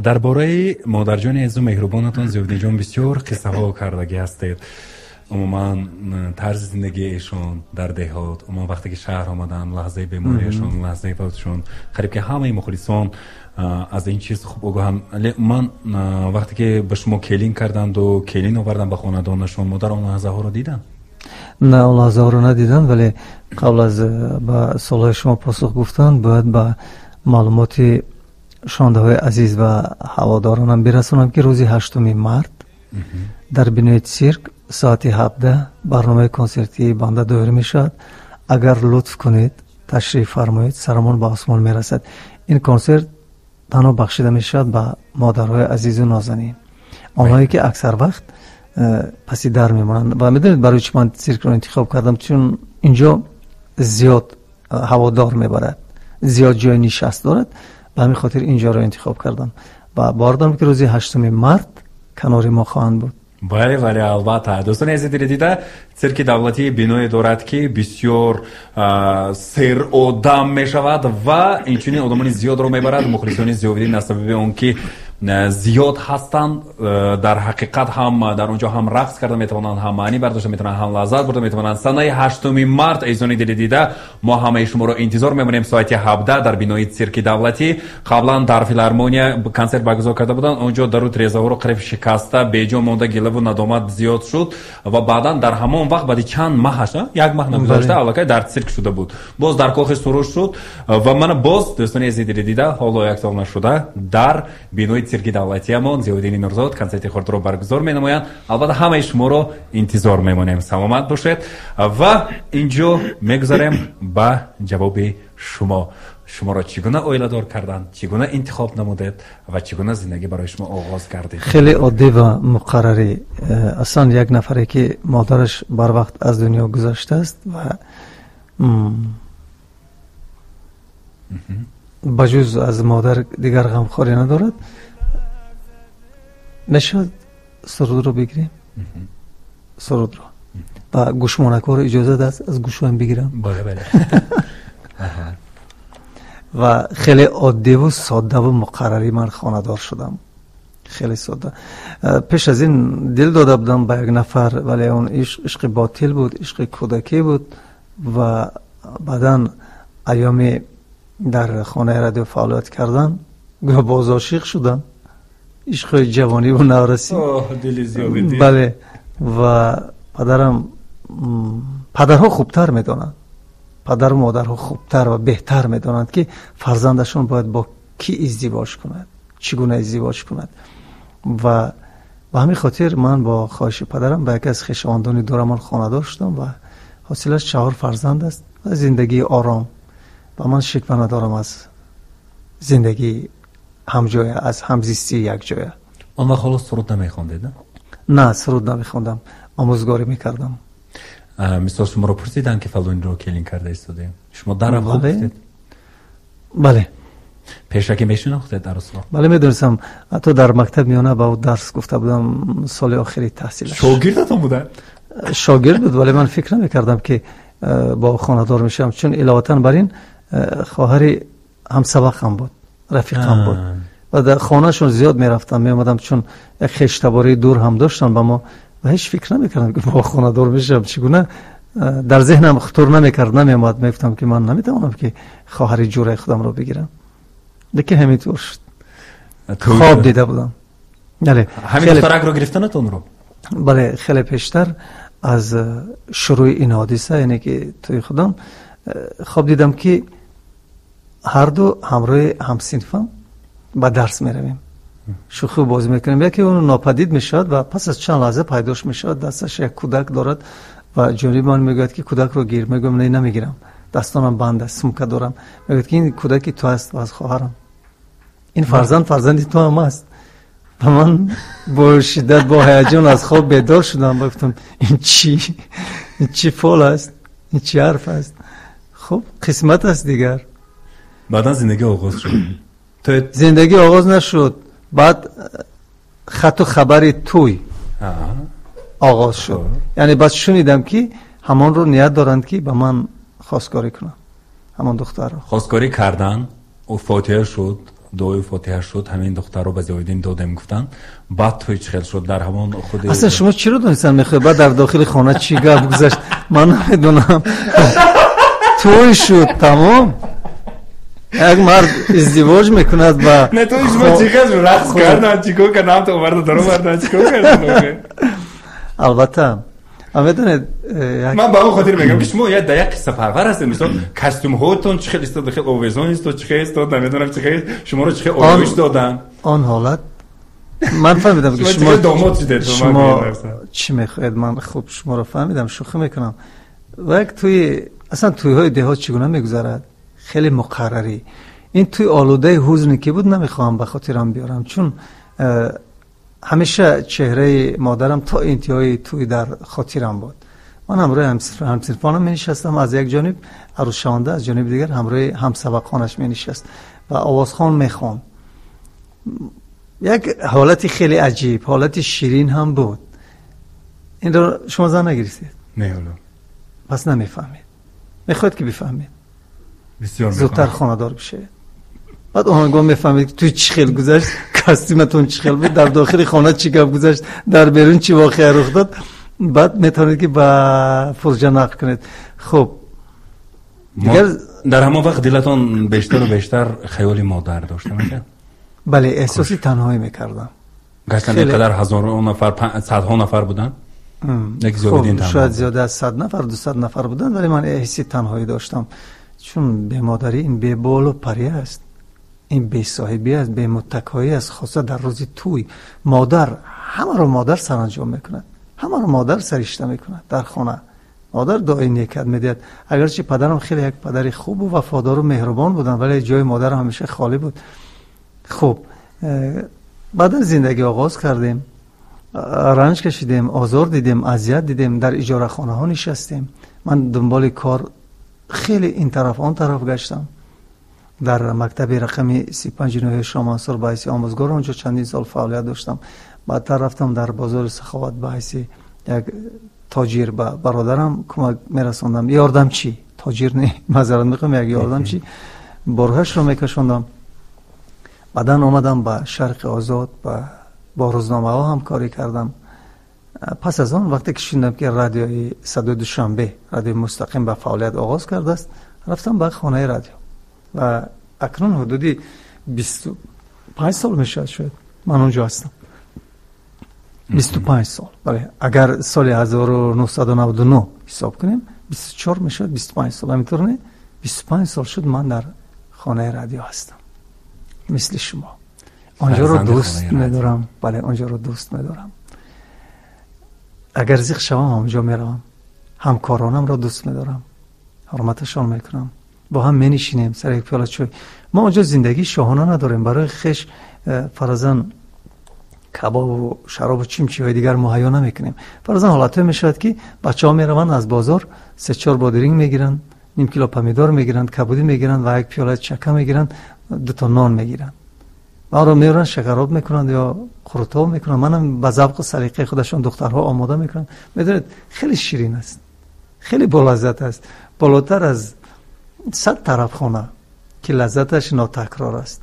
Дар бораи модарҷони азизу меҳрубонатон, Зиёвиддинҷон, бисёр қиссаҳо кардагӣ ҳастед. Умуман, тарзи зиндагии эшон дар деҳот, умуман вақте ки шаҳр омаданд, лаҳзаи бемориашон, лаҳзаи фавтшон, қариб ки ҳамаи мухлисон аз ин чиз хуб огоҳанд. Ман вақте ки ба шумо келин карданду келин овардан ба хонадонашон, модар он лаҳзаҳоро диданд? Не, он лаҳзаҳоро надиданд, вале қабл аз ба суолҳои шумо посух гуфтан бояд ба маълумоти шунавандаҳои азиз ва ҳаводоронам бирасонам, ки рӯзи 8 март дар бинои цирк соати 17 барномаи консертии банда доир мешавад. Агар лутф кунед, ташриф фармоед, сарамон ба осмон мерасад. Ин консерт танҳо бахшида мешавад ба модарҳои азизу нозанин, онҳое ки аксар вақт паси дар мемонанд. Ва медонед, барои чӣ ман циркро интихоб кардам? Чун инҷо зиёд ҳаводор мебарад, зиёд ҷои нишаст дорад. Ба ҳамин хотир инҷоро интихоб кардам ва бовар дорам, ки рӯзи 8 март канори мо хоҳанд буд. Бале, бале, албатта. Дӯстони азизи дилдида, цирки давлатӣ биное дорад, ки бисёр серодам мешавад ва инчунин одамони зиёдро мебарад. Мухлисони Зиёвиддин аз сабаби он ки зиёд ҳастанд, дар ҳақиқат ҳам дар он ҷо ҳам рақс карда метавонанд, ҳам маънӣ бардошта метавонанд, ҳам лаззат бурда метавонанд. Санаи 8 март, азизони дилдида, мо ҳамаи шуморо интизор мемонем соати 17 дар бинои цирки давлатӣ. Қаблан дар филармония консерт баргузор карда буданд, он ҷо дару тирезаҳоро қариб шикаста, беҷо монда, гилаву надомат зиёд шуд ва баъдан дар ҳамон вақт, баъди чанд маҳаш, як маҳ нагузашта, аллакай дар цирк шуда буд, боз дар кохи Суруш шуд ва мана боз, дӯстони азизи дилдида, ҳоло як сол нашуда дар бинои цирки давлатиамон Зиёвиддини Нурзод консерти худро баргузор менамоянд. Албатта, ҳамаи шуморо интизор мемонем. Саломат бошед. Ва инҷо мегузарем ба ҷавоби шумо. Шуморо чӣ гуна оиладор карданд, чӣ гуна интихоб намудед ва чӣ гуна зиндагӣ барои шумо оғоз гардид? Хеле оддӣ ва муқаррарӣ. Аслан як нафаре ки модараш барвақт аз дунё гузаштааст ва ба ҷуз аз модар дигар ғамхорӣ надорад, мешавад сурудро бигирем? Сурудро ва гӯшмонакҳоро иҷозат аст, аз гӯшоям бигирам? Бале, бале. Ва хеле оддиву соддаву муқаррарӣ ман хонадор шудам. Хеле содда. Пеш аз ин дил дода будам ба як нафар, вале он ишқ ишқи ботил буд, ишқи кӯдакӣ буд. Ва баъдан айёми дар хонаи радио фаъолият кардан гӯё боз ошиқ шудам, ишқҳои ҷавониву наврасӣ. Дили Зиёвиддин. Бале, ва падарам, падарҳо хубтар медонанд, падару модарҳо хубтар ва беҳтар медонанд, ки фарзандашон бояд бо кӣ издивоҷ кунад, чӣ гуна издивоҷ кунад. Ва ба ҳамин хотир ман бо хоҳиши падарам ба яке аз хешовандони дурамон хонадор шудам ва ҳосилаш чаҳор фарзанд аст ва зиндагии ором. Ва ман шиква надорам аз зиндагии ҳамҷоя, аз ҳамзистии якҷоя. Он вақт ҳоло суруд намехондед? На, суруд намехондам, омӯзгорӣ мекардам. Мисол, шуморо пурсиданд, ки фалониро келин карда истодем, шумо дарав хуб гуфтед? Бале. Пешакӣ мешинохтед арӯсро? Бале, медонистам, ҳатто дар мактаб миёна ба ӯ дарс гуфта будам соли охири таҳсилаш. Шогирдатон буда? Шогирд буд, вале ман фикр намекардам, ки бо ӯ хонадор мешавам, чун иловатан бар ин хоҳари ҳамсабақам буд, рафиқам буд ва дар хонаашон зиёд мерафтам, меомадам, чун як хештабории дур ҳам доштам ба мо ва ҳеҷ фикр намекардам, ки бо хонадор мешавам. Чӣ гуна дар зеҳнам хутур намекард, намеомад. Мегуфтам, ки ман наметавонам, ки хоҳари ҷураи худамро бигирам, лекин ҳамин тур шуд. Хоб дида будам. Бале. Ҳамин духтаракро гирифтанатонро? Бале, хеле пештар аз шурӯи ин ҳодиса, яъне ки тӯи худам, хоб дидам, ки ҳарду ҳамроҳи ҳамсинфам ба дарс меравем, шӯхӣ бозӣ мекунем, яке он нопадид мешавад ва пас аз чанд лаҳза пайдош мешавад, дасташ як кӯдак дорад ва ҷониби ман мегӯяд, ки кӯдакро гир. Мегӯям: не, намегирам, дастонам банд аст, сумка дорам. Мегӯяд, ки ин кӯдаки ту аст ва аз хоҳарам, ин фарзанд фарзанди ту ҳам аст. Ва ман бо шиддат, бо ҳаяҷон аз хоб бедор шудам ва гуфтам: ин чӣ, ин чӣ фол аст, ин чӣ ҳарф аст? Хуб, қисмат аст дигар. Баъдан зиндагӣ оғоз шуд? Зиндагӣ оғоз нашуд, баъд хату хабари тӯй оғоз шуд. Яъне баъд шунидам, ки ҳамонро ният доранд, ки ба ман хостгорӣ кунанд, ҳамон духтарро. Хостгорӣ кардан, ӯ фотиҳа шуд. дуои фотиҳа шуд, ҳамин духтарро ба Зиёвиддин додем гуфтанд. Баъд тӯй чӣ хел шуд дар ҳамон худи Аслан шумо чиро донистан мехоҳед? Баъд дар дохили хона чӣ гап гузашт, ман намедонам. Тӯй шуд, тамом. Як мард издивоҷ мекунад ва Не, тӯй шумо чӣ хел шуд? Рақс карданд, чӣ кор карданд? Ҳамто оварда дароварданд, чӣ кор карданд? Албатта. Медонед, ман ба он хотир мегӯям, ки шумо як дар як қиссапарвар ҳастед. Мисол, костюмҳоятон чӣ хел истод, хел овезон истод, чӣ хел истод, намедонам чӣ хел шуморо чӣ хел ороиш доданд. Он ҳолат ман фаҳмидам, ки шумо домод шудед. Шумо чӣ мехоҳед, ман хуб шуморо фаҳмидам, шӯхӣ мекунам. Ва як тӯи, аслан тӯйҳои деҳот чӣ гуна мегузарад? Хеле муқаррарӣ. Ин тӯи олудаи ҳузне ки буд, намехоҳам ба хотирам биёрам, чун ҳамеша чеҳраи модарам то интиҳои тӯй дар хотирам буд. Ман ҳамроҳи ҳамсинфонам менишастам, аз як ҷониб арӯсшаванда, аз ҷониби дигар ҳамроҳи ҳамсабақонаш менишаст ва овозхон мехонд. Як ҳолати хеле аҷиб, ҳолати ширин ҳам буд. Инро шумо зан нагирифтед? Не, ҳоло. Пас намефаҳмед. Мехоҳед ки бифаҳмед? Бисёр мехоҳам. Зудтар хонадор бишавед. Баъд оҳангон мефаҳмед, ки туй чӣ хел гузашт, костюматон чӣ хел буд, дар дохили хона чӣ гап гузашт, дар берун чӣ воқеа рух дод. Баъд метавонед, ки ба фурҷа нақл кунед. Хуб, дигар дар ҳамон вақт дилатон бештару бештар хаёли модар дошта мешавад? Бале, эҳсоси танҳоӣ мекардам. Гарчанде ин қадар ҳазорон нафар, садҳо нафар буданд, шояд зиёда аз 100 нафар, 200 нафар буданд, вале ман эҳсоси танҳоӣ доштам, чун бемодарӣ ин беболу парӣ аст, ин бесоҳибӣ аст, бемуттакоӣ аст, хоса дар рӯзи тӯй. Модар ҳамаро модар саранҷом мекунад, ҳамаро модар саришта мекунад дар хона. Модар дуои некат медиҳад. Агарчи падарам хеле як падари хубу вафодору меҳрубон буданд, вале ҷои модарам ҳамеша холӣ буд. Хуб, баъдан зиндагӣ оғоз кардем, ранҷ кашидем, озор дидем, азият дидем, дар иҷорахонаҳо нишастем. Ман дунболи кор хеле ин тараф он тараф гаштам. Дар мактаби рақами 35 ноҳияи Шоҳмансур ба ҳайси омӯзгор онҷо чандин сол фаъолият доштам. Баъдтар рафтам дар бозори Саховат ба ҳайси як тоҷир ба бародарам кӯмак мерасондам. Ёрдамчӣ, тоҷир не, маъзарат мехоҳам, як ёрдамчӣ борҳашро мекашондам. Баъдан омадам ба Шарқи Озод, бо рӯзномаҳо ҳамкорӣ кардам. Пас аз он вақте ки шунидам, ки радиои Садои Душанбе, радиои мустақим ба фаъолият оғоз кардааст, рафтам ба хонаи радио ва акнун ҳудуди 25 сол мешавад, шояд ман онҷо ҳастам. 25 сол. Бале, агар соли 1999 ҳисоб кунем, 24 мешавад, 25 сол. Ҳаминтур не? 25 сол шуд ман дар хонаи радио ҳастам. Мисли шумо. Онҷоро дӯст медорам. Бале, онҷоро дӯст медорам. Агар зиқ шавам, онҷо меравам. Ҳамкоронамро дӯст медорам. Ҳурматашон мекунам. Бо ҳам менишинем сари як пиёла чой. Мо онҷо зиндагии шоҳона надорем. Барои хеш фарзан кабобу шаробу чимчиҳои дигар муҳайё намекунем. Фарзан ҳолатҳое мешавад, ки бачаҳо мераванд аз бозор, 3-4 бодиринг мегиранд, ним кило помидор мегиранд, кабудӣ мегиранд ва як пиёла чака мегиранд, 2 то нон мегиранд. Ва онро меоранд, шакароб мекунанд ё қурутоб мекунанд. Манам ба завқу салиқаи худашон духтарҳо омода мекунанд. Медонед, хеле ширин аст, хеле болаззат аст, болотар аз 100 тарафхона, ки лаззаташ нотакрор аст.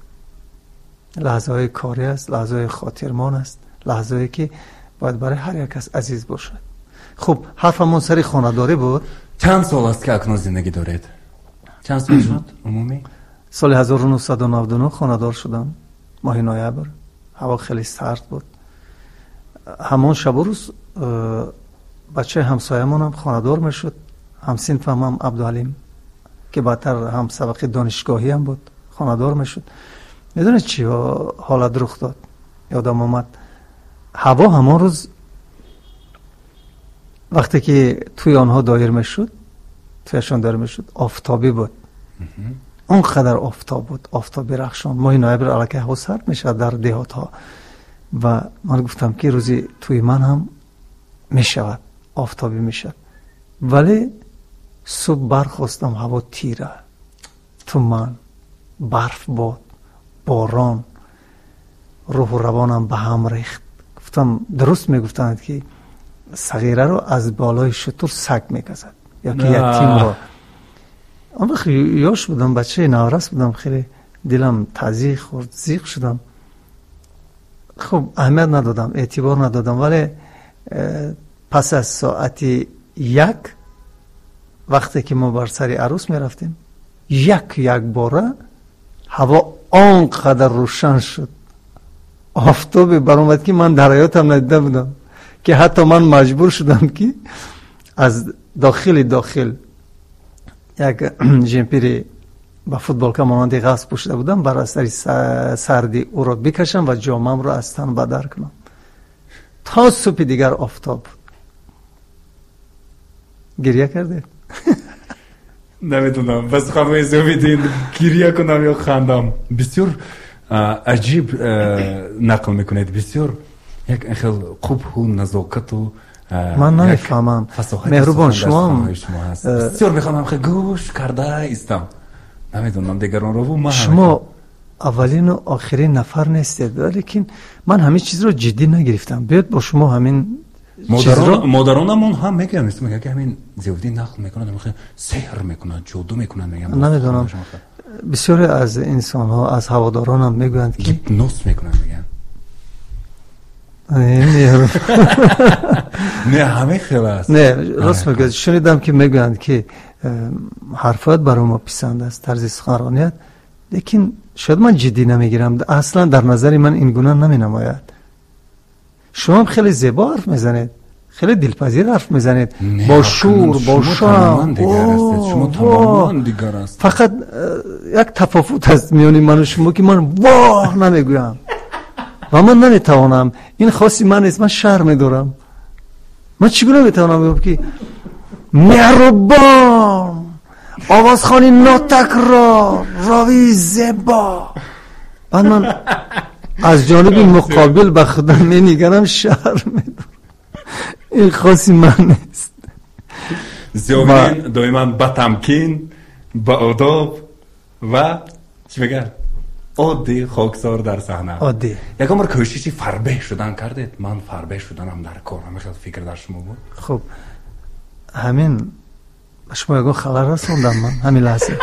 Лаҳзаҳои корӣ аст, лаҳзаҳои хотирмон аст, лаҳзаҳое ки бояд барои ҳар як кас азиз бошад. Хуб, ҳарфамон сари хонадорӣ буд. Чанд сол аст, ки акнун зиндагӣ доред? Чанд сол шуд умумӣ? Соли 1999 хонадор шудам, моҳи ноябр. Ҳаво хеле сард буд. Ҳамон шабу рӯз бачаи ҳамсоямонам хонадор мешуд, ҳамсинфамам Абдуалим, ки баъдтар ҳамсабақи донишгоҳиам буд, хонадор мешуд. Медонед чӣ ҳолат рух дод? Ёдам омад. Ҳаво ҳамон рӯз вақте ки тӯи онҳо доир мешуд, тӯяшон доир мешуд, офтобӣ буд. Он қадар офтоб буд, офтоби рахшон. Моҳи ноябр аллакай ҳаво сард мешавад дар деҳотҳо. Ва ман гуфтам, ки рӯзи тӯи ман ҳам мешавад, офтобӣ мешавад. Вале субҳ бархостам, ҳаво тира, туман, барф бод, борон, рӯҳу равонам ба ҳам рехт. Гуфтам, дуруст мегуфтанд, ки сағираро аз болои шутур саг мегазад ё ки ятимро. Он вақт ёш будам, бачаи наврас будам, хеле Дилам тазиқ хӯрд, зиқ шудам. Хуб, аҳамият надодам, эътибор надодам, вале пас аз соати 1 вақте ки мо бар сари арӯс мерафтем, якбора ҳаво он қадар рӯшан шуд, офтобе баромад, ки ман дар ҳаётам надида будам, ки ҳатто ман маҷбур шудам, ки аз дохил як жемпири ба футболка монанди ғафс пӯшида будам, бар асари сарди ӯро бикашам ва ҷомамро аз тан бадар кунам. То субҳи дигар офтоб буд. Гирья кардед? Намедонам, ба суханҳои Зиёвиддин гирья кунам ё хандам. Бисёр аҷиб нақл мекунед, бисёр як хел қубҳу назокату ман намефаҳмам, меҳрубон, шумо бисёр мехоҳам хел гӯш карда истам. Намедонам дигаронро, ман шумо аввалину охирин нафар нестед, валекин ман ҳамин чизро ҷиддӣ нагирифтам. Биёед бо шумо ҳамин модаронамон ҳам мегӯянд, мегӯянд ки ҳамин Зиёвиддин нақл мекунад, сеҳр мекунад, ҷоду мекунад, мегӯянд. Намедонам, бисёре аз инсонҳо, аз ҳаводоронам мегӯянд, ки гипноз мекунанд, мегӯянд. Не, ҳамин хел аст. Не, рост мегӯяд. Шунидам, ки мегӯянд, ки ҳарфоят барои мо писанд аст, тарзи суханроният, лекин шояд ман ҷиддӣ намегирам. Аслан дар назари ман ин гуна наменамояд. Шумоам хеле зебо ҳарф мезанед, хеле дилпазир ҳарф мезанед, бо шӯр, бо шом. Шумо тамоман дигар аст. Фақат як тафовут аст миёни ману шумо, ки ман воҳ намегӯям ва ман наметавонам. Ин хоси ман нест, ман шарм медорам. Ман чӣ гуна метавонам бигӯям, ки меҳрубон, овозхони нотакрор, ровии зебо? Баъд ман аз ҷониби муқобил ба худам менигарам, шарм медорам. Ин хоси ман нест. Зиёвиддин доиман ба тамкин, ба одоб ва чӣ мегӯяд, оддӣ, хоксор дар саҳна. Оддӣ. Ягон бор кӯшиши фарбеҳ шудан кардед? Ман фарбеҳ шуданам дар кор, ҳамин хел фикр дар шумо буд? Хуб, ҳамин ба шумо ягон халал расондам ман ҳамин лаҳза?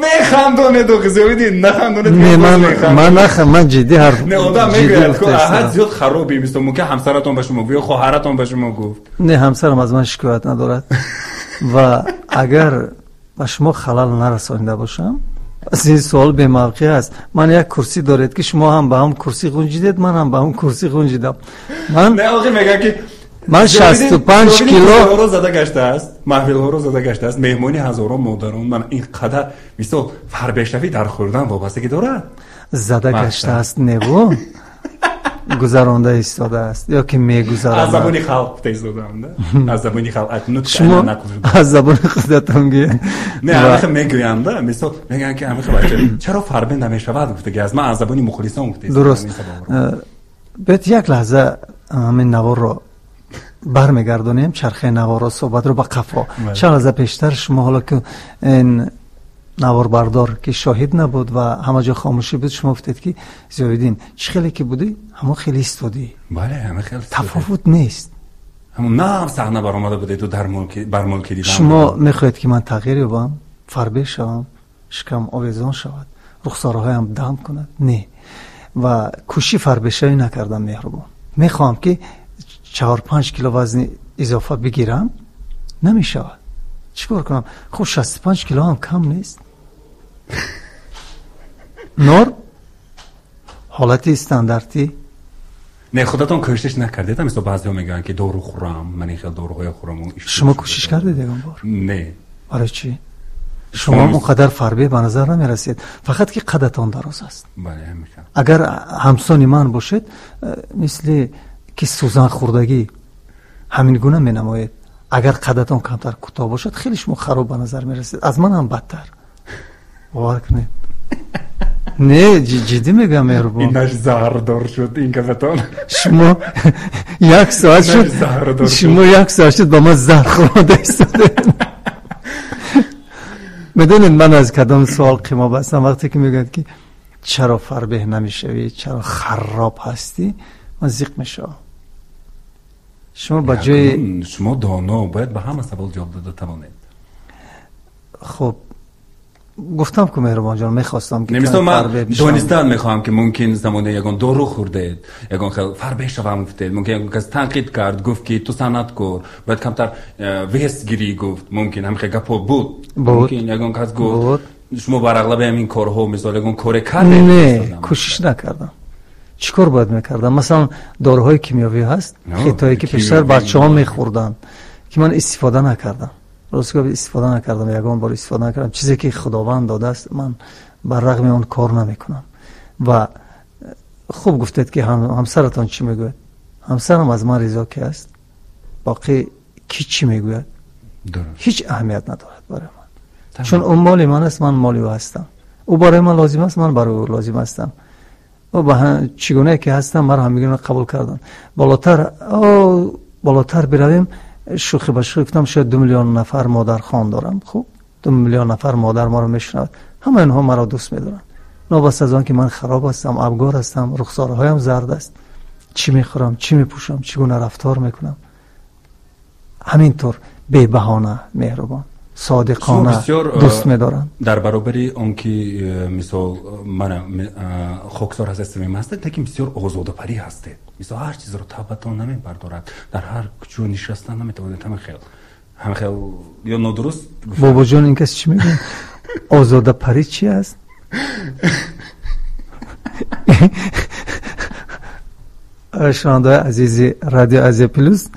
Механдонед, Зиёвиддин, нахандонед. Не, ман наханд, ман ҷиддӣ ҳарф. Не, одам мегӯяд, ки аҳад зиёд харобӣ, мисол мумкин ҳамсаратон ба шумо гуфт ё хоҳаратон ба шумо гуфт. Не, ҳамсарам аз ман шикоят надорад. Ва агар ба шумо халал нарасонида бошам, пас ин суол бемавқеъ аст. Ман як курсӣ доред, ки шумо ҳам ба ҳам курсӣ ғунҷидед, ман ҳам ба ҳам курсӣ ғунҷидам. Ман не, охир мегӯям, ки ман 65 кило зада гаштааст, маҳфилҳоро зада гаштааст, меҳмони ҳазорон модарон. Ман ин қадар мисол фарбешавӣ дар хӯрдан вобастагӣ дорад? Зада гаштааст неву гузаронда истодааст ё ки мегузаронад. Аз забони халқ гуфта истодам, да? Аз забони халқ акнун шумо аз забони худатон гӯед. Не, ҳамин мегӯянд, да? Мисол мегӯянд, ки ҳамин бача чаро фарбе намешавад, гуфтаги аз ман аз забони мухлисон гуфта истодам. Дуруст. Биёед як лаҳза ҳамин наворро бармегардонем, чархаи наворро, суҳбатро ба қафо. Чанд лаҳза пештар шумо, ҳоло ки ин наворбардор ки шоҳид набуд ва ҳама ҷо хомӯшӣ буд, шумо гуфтед, ки Зиёвиддин, чӣ хеле ки будӣ, ҳамон хеле истодӣ. Бале, ҳамин хел тафовут нест. Ҳамон нав саҳна баромада будед бар мулки дидам. Шумо мехоҳед, ки ман тағйир ёбам, фарбеҳ шавам, шикам овезон шавад, рухсораҳоям дам кунад? Не, ва кӯши фарбешавӣ накардам, меҳрубон. Мехоҳам, ки 4-5 кило вазни изофа бигирам, намешавад. Чӣ кор кунам? Хуб, 65 кило ҳам кам нест. Нор ҳолати стандартӣ. Не, худатон кӯшиш накардед? Мисол баъзеҳо мегӯянд, ки дору хӯрам, ман ин хел доруҳоя хӯрам. Шумо кӯшиш кардед ягон бор? Не. Барои чӣ? Шумо он қадар фарбеҳ ба назар намерасед, фақат ки қадатон дароз аст. Бале, ҳамин хел. Агар ҳамсони ман бошед, мисли ки сӯзан хӯрдагӣ ҳамин гуна менамоед. Агар қадатон камтар кӯтоҳ бошад, хеле шумо хароб ба назар мерасед, аз ман ҳам бадтар. Бовар кунед. Не, ҷиддӣ мегӯям, меҳрубон. Инаш заҳрдор шуд ин кафатон. Шумо як соат шуд, шумо як соат шуд ба ман заҳр хӯронда истодед. Медонед, ман аз кадом суол қимо бастам? Вақте ки мегӯянд, ки чаро фарбеҳ намешавӣ, чаро хароб ҳастӣ, ман зиқ мешавам. Шумо ба ҷои шумо доно бояд ба ҳама савол ҷавоб дода тавонед. Хуб. Гуфтам ку, Меҳрубонҷон, мехостам ки Мисол, ман донистан мехоҳам, ки мумкин замоне ягон дору хӯрдед, ягон хел фарбе шавам гуфтед, мумкин ягон кас танқид кард, гуфт ки ту санъаткор бояд камтар вес гирӣ, гуфт, мумкин ҳамин хел гапҳо буд, мумкин ягон кас гуфт, шумо бар ағлаби ҳамин корҳо, мисол, ягон коре кардед? Не, кӯшиш накардам. Чӣ кор бояд мекардам? Масалан, доруҳои кимиёвӣ ҳаст, хитое ки пештар бачаҳо мехӯрданд, ки ман истифода накардам. Рост гап, истифода накардам, ягон бор истифода накардам. Чизе ки Худованд додааст, ман бар рағми он кор намекунам. Ва хуб гуфтед, ки ҳамсаратон чӣ мегӯяд? Ҳамсарам аз ман ризо ки аст, боқӣ ки чӣ мегӯяд, ҳеҷ аҳамият надорад барои ман, чун ӯ моли ман аст, ман моли ӯ ҳастам. Ӯ барои ман лозим аст, ман барои ӯ лозим ҳастам. Ӯ ба чӣ гунае ки ҳастам, маро ҳамигуна қабул карданд. Болотар биравем, шӯхӣ ба шӯхӣ гуфтам, шояд 2 миллион нафар модархон дорам. Хуб, 2 миллион нафар модар маро мешунавад. Ҳамаи онҳо маро дӯст медоранд, новобаста аз он ки ман хароб ҳастам, абгор ҳастам, рухсораҳоям зард аст, чӣ мехӯрам, чӣ мепӯшам, чӣ гуна рафтор мекунам, ҳамин тур бебаҳона, меҳрубон, содиқона дӯст медоранд. Дар баробари он ки мисол, мана, хоксор ҳастед, самим ҳастед, лекин бисёр озодапарӣ ҳастед. Мисол, ҳар чизро табатон намебардорад, дар ҳар куҷо нишастан наметавонед. Ҳамин хел ё нодуруст? Бобоҷон, ин кас чӣ мегӯяд? Озодапарӣ чи аст? Шунавандаҳои азизи Радио Азия Плюс,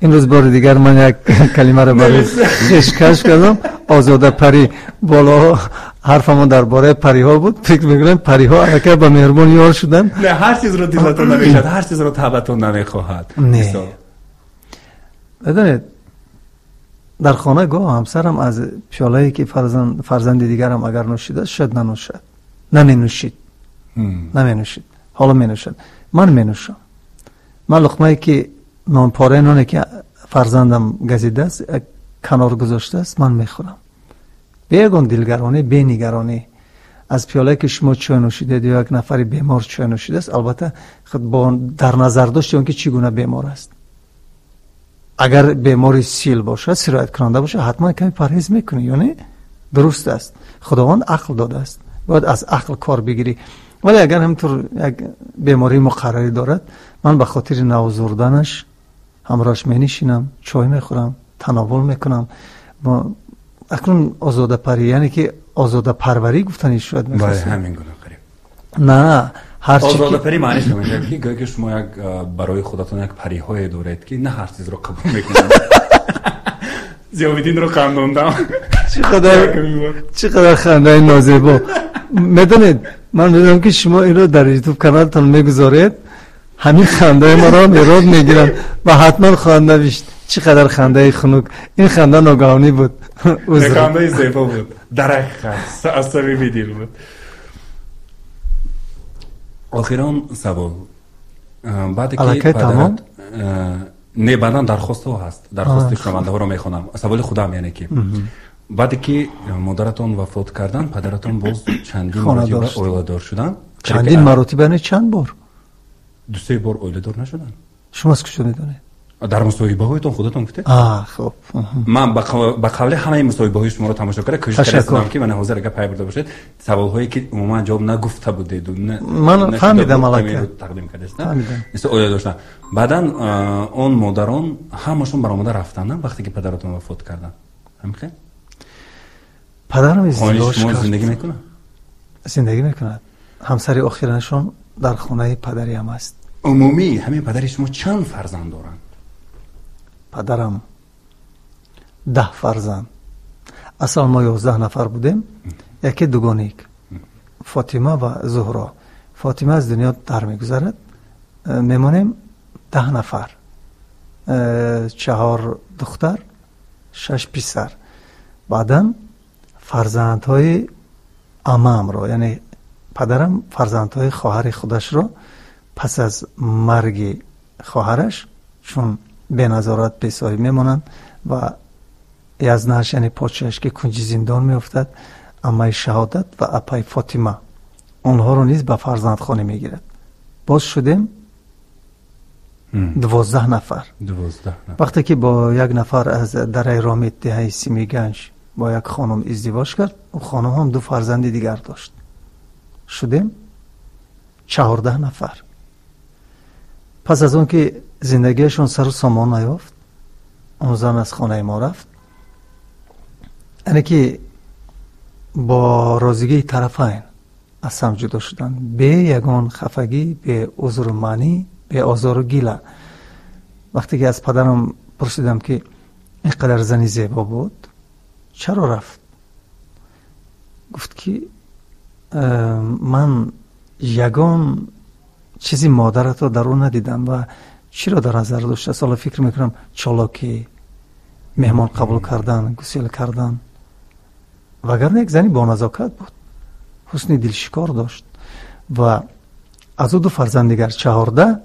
имрӯз бори дигар ман як калимаро барои хеш кашф кардам: озодапарӣ. Боло ҳарфамон дар бораи париҳо буд, фикр мекунем, париҳо аллакай ба меҳрубон ёр шуданд. Не, ҳар чизро дилатон намешавад, ҳар чизро табатон намехоҳад. Не, медонед, дар хона гоҳ ҳамсарам аз пиёлае ки фарзанди дигарам агар нӯшидааст, шояд нанӯшад. Наменӯшид, наменӯшид, ҳоло менӯшад. Ман менӯшам. Ман луқмае ки нонпораи ноне ки фарзандам газидааст, канор гузоштааст, ман мехӯрам бе ягон дилгаронӣ, бенигаронӣ. Аз пиёлае ки шумо чой нӯшидед ё як нафари бемор чой нӯшидааст, албатта, худ бо дар назар дошти он ки чӣ гуна бемор аст, агар бемори сил бошад, сирояткунанда бошад, ҳатман каме парҳез мекунӣ ё не? Дуруст аст, Худованд ақл додааст, бояд аз ақл кор бигирӣ. Вале агар ҳаминтур як бемории муқаррарӣ дорад, ман ба хотири навзурданаш ҳамроҳаш менишинам, чой мехӯрам, тановул мекунам. Акнун озодапарӣ, яъне ки озодапарварӣ гуфтани шояд. Мехостем. Ҳамин гуна қариб. На, ҳарчи озодапарӣ маъниш намешавад, ки гӯё ки шумо як барои худатон як париҳое доред, ки на ҳар чизро қабул мекунанд. Зиёвиддинро хандондам. Чӣ қадар хандаи нозебо! Медонед, ман медонам, ки шумо инро дар Ютуб каналтон мегузоред, ҳамин хандаи маро эрод мегиранд ва ҳатман хоҳанд навишт: чӣ қадар хандаи хунук, ин ханда ногаҳонӣ буд. Хандаи зебо буд, дар ҳақиқат аз самими дил буд. Охирон савол. Баъде ки тамом. Не, баъдан дархостҳо ҳаст, дархости шунавандаҳоро мехонам. Саволи худам, яъне ки баъде ки модаратон вафот карданд, падаратон боз чандин маротиба оиладор шуданд. Чандин маротиба, не, чанд бор. Дусе бор оиладор нашуданд? Шумо аз куҷо медонед? Дар мусоҳибаҳоятон худатон гуфтед. Хуб. Ман ба қавли ҳамаи мусоҳибаҳои шуморо тамошо карда, кӯшиш кардам, ки мана ҳозир агар пай бурда бошед, саволҳое ки умуман ҷавоб нагуфта будеду Ман фаҳмидам аллакай. Тақдим кардастам. Мисол, оила доштан, баъдан он модарон ҳамашон баромада рафтанд, вақте ки падаратон вафот карданд, ҳамихел? Падарам издивоҷ кард. Зиндагӣ мекунад? Зиндагӣ мекунад. Ҳамсари охиранашон дар хонаи падариам аст. Умумӣ ҳамин падари шумо чанд фарзанд доранд? Падарам 10 фарзанд. Асал мо 11 нафар будем, яке дугоник, Фотима ва Зуҳро. Фотима аз дунё дар мегузарад, мемонем 10 нафар: чаҳор духтар, шаш писар. Баъдан фарзандҳои амаамро, яъне падарам фарзандҳои хоҳари худашро пас аз марги хоҳараш, чун беназорат, бесоҳиб мемонанд, ва язнааш, яъне подшоҳаш, ки кунҷи зиндон меафтад, аммаи Шаҳодат ва апаи Фотима, онҳоро низ ба фарзандхонӣ мегирад. Боз шудем 12 нафар. Вақте ки бо як нафар аз дараи Ромит, деҳаи Симиганҷ. бо як хонум издивоҷ кард. Ӯ хонум ҳам ду фарзанди дигар дошт. Шудем 14 нафар. Пас аз он ки зиндагиашон сару сомон наёфт, он зан аз хонаи мо рафт. Яъне ки бо розигии тарафайн аз ҳам ҷудо шуданд, бе ягон хафагӣ, бе узру маънӣ, бе озору гила. Вақте ки аз падарам пурсидам ки ин қадар зани зебо буд, чаро рафт? Гуфт ки ман ягон чизи модаратро дар ӯ надидам. Ва чиро дар назар доштааст? Ҳоло фикр мекунам чолокӣ, меҳмон қабул кардан, гусел кардан. Вагарна як зани боназокат буд, ҳусни дилшикор дошт. Ва аз ӯ ду фарзанд дигар, 14.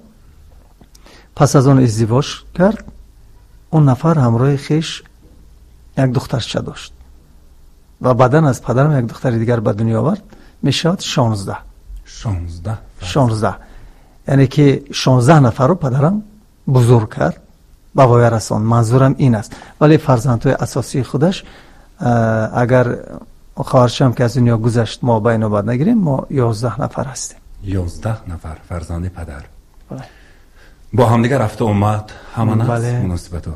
Пас аз он издивоҷ кард. Он нафар ҳамроҳи хеш як духтарча дошт ва баъдан аз падарам як духтари дигар ба дунё овард. Мешавад 16. 16. Яъне ки 16 нафарро падарам бузург кард, ба воя расонд. Манзурам ин аст. Вале фарзандҳои асосии худаш, агар хоҳарчаам ки аз дунё гузашт мо ба инобат нагирем, мо 11 нафар ҳастем. 11 нафар фарзанди падар. Бо ҳамдигар рафту омад, ҳама наст муносибату.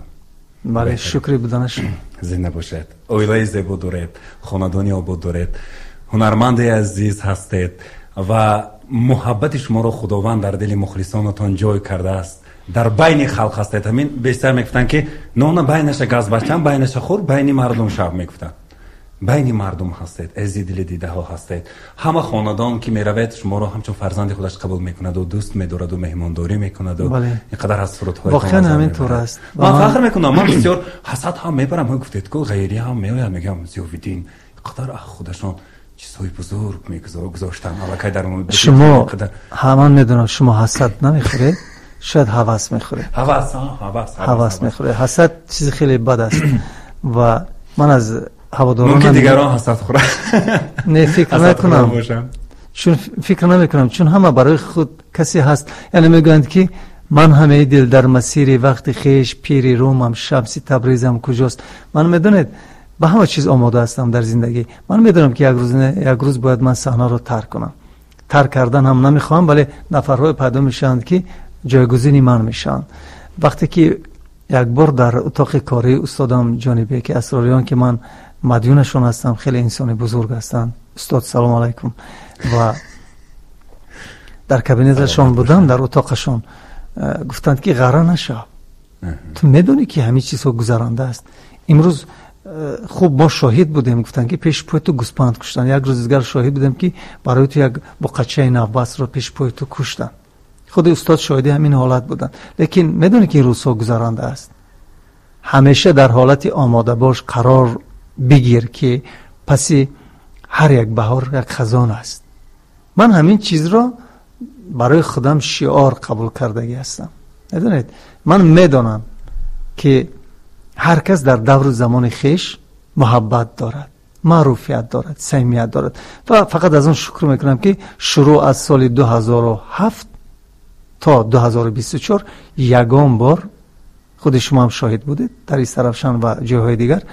Бале, шукри буданаш. Зинда бошед. Оилаи зебо доред, хонадони обод доред, ҳунарманди азиз ҳастед ва муҳаббати шуморо Худованд дар дили мухлисонатон ҷой кардааст. Дар байни халқ ҳастед. Ҳамин бештар мегуфтанд ки нона байнаша газ бачам, байнаша хӯр, байни мардум шаб мегуфтанд. Байни мардум ҳастед, эзи дили дидаҳо ҳастед. Ҳама хонадон ки меравед шуморо ҳамчун фарзанди худаш қабул мекунаду дӯст медораду меҳмондорӣ мекунаду ин қадар аз сурудҳои воқеан ҳамин тур аст. Ман фахр мекунам, ман бисёр ҳасад ҳам мебарам. Ҳой гуфтед ку ғайрӣ ҳам меояд, мегӯям Зиёвиддин ин қадар худашон чизҳои бузург мегузоштанд. Аллакай дар шумо ҳаман медонам шумо ҳасад намехӯред, шояд ҳавас мехӯред. Ҳавас мехӯред. Ҳасад чизи хеле бад аст ва ман аз ҳаводорон мумкин дигарон ҳасад хӯранд. Не, фикр накунам. Чун фикр намекунам, чун ҳама барои худ касе ҳаст. Яъне мегӯянд ки ман ҳамаи дил дар масири вақти хеш, пири румам, шамси табризам куҷост. Ман медонед ба ҳама чиз омода ҳастам дар зиндагӣ. Ман медонам ки як рӯз бояд ман саҳнаро тарк кунам. Тарк кардан ҳам намехоҳам, вале нафарҳое пайдо мешаванд ки ҷойгузини ман мешаванд. Вақте ки як бор дар утоқи кории устодам Ҷонибеки Асрориён ки ман мадюнашон ҳастам, хеле инсони бузург ҳастанд. Устод салом алайкум. Ва дар кабинеташон будам, дар утоқашон гуфтанд ки ғара нашав, ту медонӣ ки ҳамин чизҳо гузаранда аст. Имрӯз хуб мо шоҳид будем, гуфтанд ки пеши пои ту гӯспанд куштанд. Як рӯз дигар шоҳид будем ки барои ту як буқачаи навбасро пеши пои ту куштанд. Худи устод шоҳиди ҳамин ҳолат буданд. Лекин медонӣ ки ин рӯзҳо гузаранда аст. Ҳамеша дар ҳолати омода бош, қарор бигир ки паси ҳар як баҳор як хазон аст. Ман ҳамин чизро барои худам шиор қабул кардагӣ ҳастам. Медонед, ман медонам ки ҳар кас дар давру замони хеш муҳаббат дорад, маъруфият дорад, самимият дорад. Ва фақат аз он шукр мекунам ки шурӯъ аз соли 2007 то 2024 ягон бор, худи шумо ҳам шоҳид будед дар Истаравшан ва ҷойҳои дигар,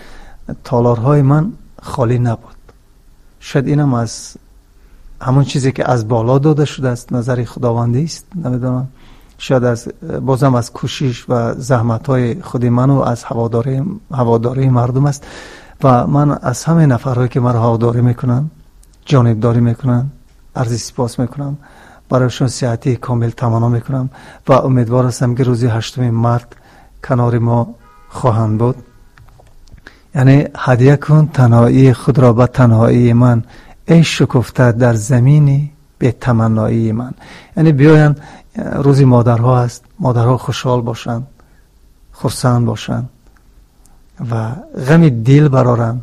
толорҳои ман холӣ набуд. Шояд инам аз ҳамон чизе ки аз боло дода шудааст, назари худовандист, намедонам. Шояд аз бозам аз кӯшиш ва заҳматҳои худи ману аз ҳаводории мардум аст. Ва ман аз ҳамаи нафарҳое ки маро ҳаводорӣ мекунанд, ҷонибдорӣ мекунанд, арзи сипос мекунам, барояшон сиҳатии комил таманно мекунам ва умедвор ҳастам ки рӯзи 8 март канори мо хоҳанд буд. Яъне ҳадя кун танҳоии худро ба танҳоии ман, эй шукуфта дар замини бетаманноии ман. Яъне биёянд, рӯзи модарҳо аст, модарҳо хушҳол бошанд, хурсанд бошанд ва ғами дил бароранд.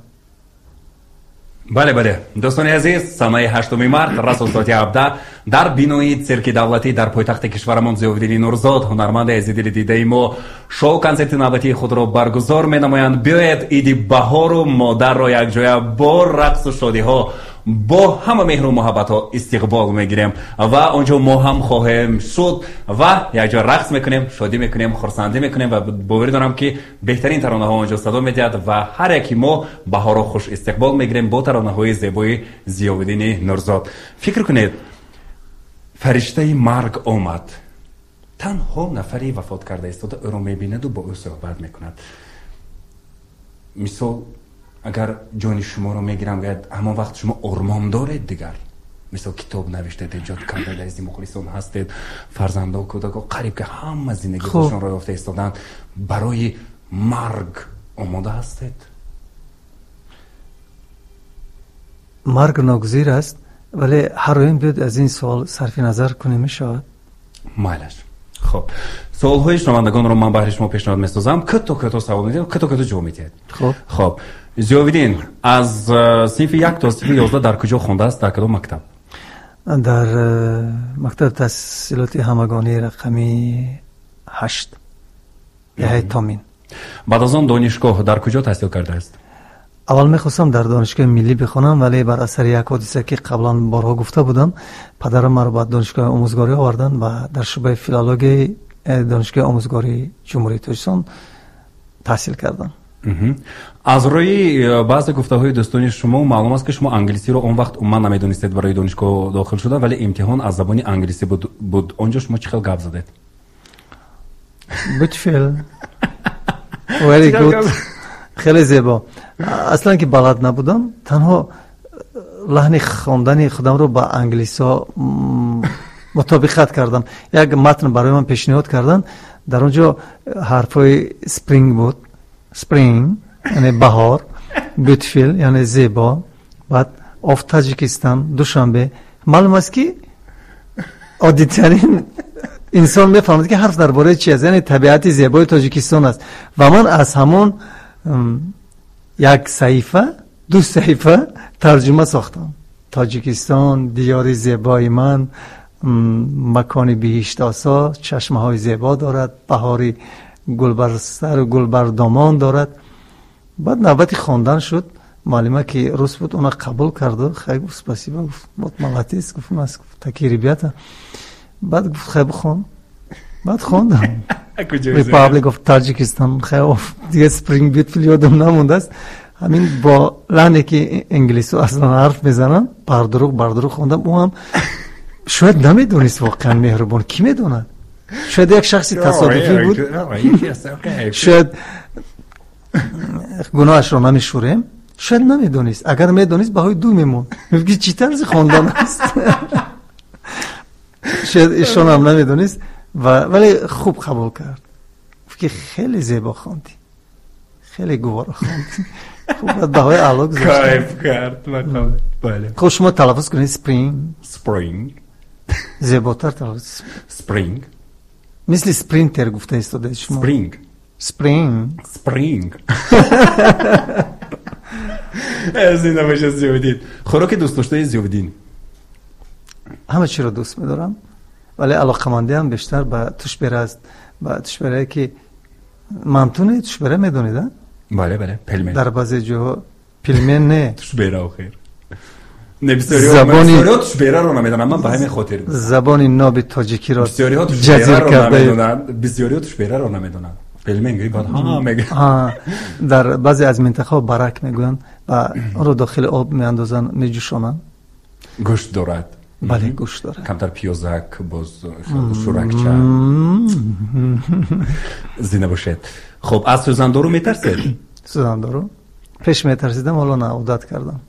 Бале, бале, дӯстони азиз, санаи 8 март расо соати 17 дар бинои Цирки давлатӣ дар пойтахти кишварамон Зиёвиддини Нурзод, ҳунарманди азизи дидаи мо, шоу-консерти навбатии худро баргузор менамоянд. Биёед иди баҳору модарро якҷоя бо рақсу шодиҳо Бо ҳама меҳру муҳаббатҳо истиқбол мегирем ва онҷо мо ҳам хоҳем шуд ва якҷо рақс мекунем, шодӣ мекунем, хурсандӣ мекунем ва боварӣ дорам, ки беҳтарин таронаҳо онҷо садо медиҳад ва ҳар яки мо баҳорро хуш истиқбол мегирем бо таронаҳои зебои Зиёвиддини Нурзод. Фикр кунед, фариштаи марг омад, танҳо нафаре вафот карда истода ӯро мебинаду бо ӯ суҳбат мекунад. Мисол, агар ҷони шуморо мегирам, гӯяд, ҳамон вақт шумо ормон доред дигар. Мисол, китоб навиштед, эҷод кардед, азизи мухлисон ҳастед, фарзандо, кӯдако, қариб ки ҳама зиндагии худашонро ёфта истоданд. Барои марг омода ҳастед? Марг ногузир аст, вале ҳар оин биёд аз ин суол сарфи назар кунем мешавад. Майлаш. Хоб, суолҳои шунавандагонро ман баҳри шумо пешниҳод месозам. Кӯто кӯто савол медиҳам, кӯто кӯто ҷавоб медиҳед. Хоб. Хоб, Зиёвиддин аз синфи 1 то синфи 11 дар куҷо хондааст, дар кадом мактаб? Дар мактаби таҳсилоти ҳамагонии рақами 8, деҳаи Томин. Баъд аз он донишгоҳ дар куҷо таҳсил кардааст? Аввал мехостам дар донишгоҳи миллӣ бихонам, вале бар асари як ҳодиса, ки қаблан борҳо гуфта будам, падарам маро ба донишгоҳи омӯзгорӣ оварданд ва дар шӯъбаи филологияи донишгоҳи омӯзгории Ҷумҳурии Тоҷикистон таҳсил кардам. Аз рӯи баъзе гуфтаҳои дӯстони шумо маълум аст, ки шумо англисиро он вақт умуман намедонистед барои донишгоҳ дохил шуда, вале имтиҳон аз забони англисӣ буд. Он ҷо шумо чӣ хел гап задед? Beautiful. Very good. Хеле зебо. Аслан ки балад набудам, танҳо лаҳни хондани худамро ба англисҳо мутобиқат кардам. Як матн барои ман пешниҳод карданд, дар он ҷо ҳарфҳои spring буд, spring яъне баҳор, beautiful яъне зебо, баъд of Таҷикистон, Душанбе. Маълум аст, ки оддитарин инсон мефаҳмад, ки ҳарф дар бораи чи аст, яъне табиати зебои Тоҷикистон аст. Ва ман аз ҳамон як саҳифа, ду саҳифа тарҷума сохтам: Тоҷикистон, диёри зебои ман, макони биҳиштосо, чашмаҳои зебо дорад, баҳори гулбарсару гулбардомон дорад. Баъд навбати хондан шуд, муаллима, ки рус буд, она қабул карду хай гуфт: «Спасибо», гуфт, «вот молодец», гуфт, «у нас такие ребята». Баъд гуфт: «Хай, бихон». Баъд хондам Republic of Tajikistan, хай, дига spring, beautiful ёдам намондааст. Ҳамин бо лаҳне, ки инглисо аслан ҳарф мезананд, бардурӯғ бардурӯғ хондам. Ӯ ҳам шояд намедонист, воқеан меҳрубон, кӣ медонад, шояд як шахси тасодуфӣ буд, шояд гуноҳашро намешӯрем, шояд намедонист. Агар медонист, баҳои ду мемонд, мегуфт, ки чӣ тарзи хондан аст. Шояд ишонам намедонист, вале хуб қабул кард, гуфт, ки хеле зебо хондӣ, хеле гуворо хондӣ. Хуб, баъд баҳои аъло гузоштам. Кайф кард. Бале. Хуб, шумо талаффуз кунед: spring. Spring. Зеботар талаффуз. Spring. Мисли спринтер гуфта истодаед шумо. Spring. Spring. Spring. Зинда бошед, Зиёвиддин. Хӯроки дӯстдоштаи Зиёвиддин? Ҳама чиро дӯст медорам, вале алоқамандиам бештар ба тушбера аст, ба тушберае, ки мантуне тушбера, медонед, а? Бале, бале, пельмен. Дар баъзе ҷоҳо пельмен не. Тушбера охир. Не, бисёриҳо тушбераро намедонанд, ман ба ҳамин хотир. Забони ноби тоҷикиро Бисёриҳо тушбераро намедонанд, бисёриҳо тушбераро намедонанд. Пельмен гӯӣ, баъд ҳа мегӯянд. Дар баъзе аз минтақаҳо барак мегӯянд ва онро дохили об меандозанд, меҷӯшонанд. Гӯшт дорад. Бале, гӯшт дорад. Камтар пиёзак, боз шӯракча. Зинда бошед. Хуб, аз сӯзандору метарсед? Сӯзандору пеш метарсидам, ҳоло на, одат кардам.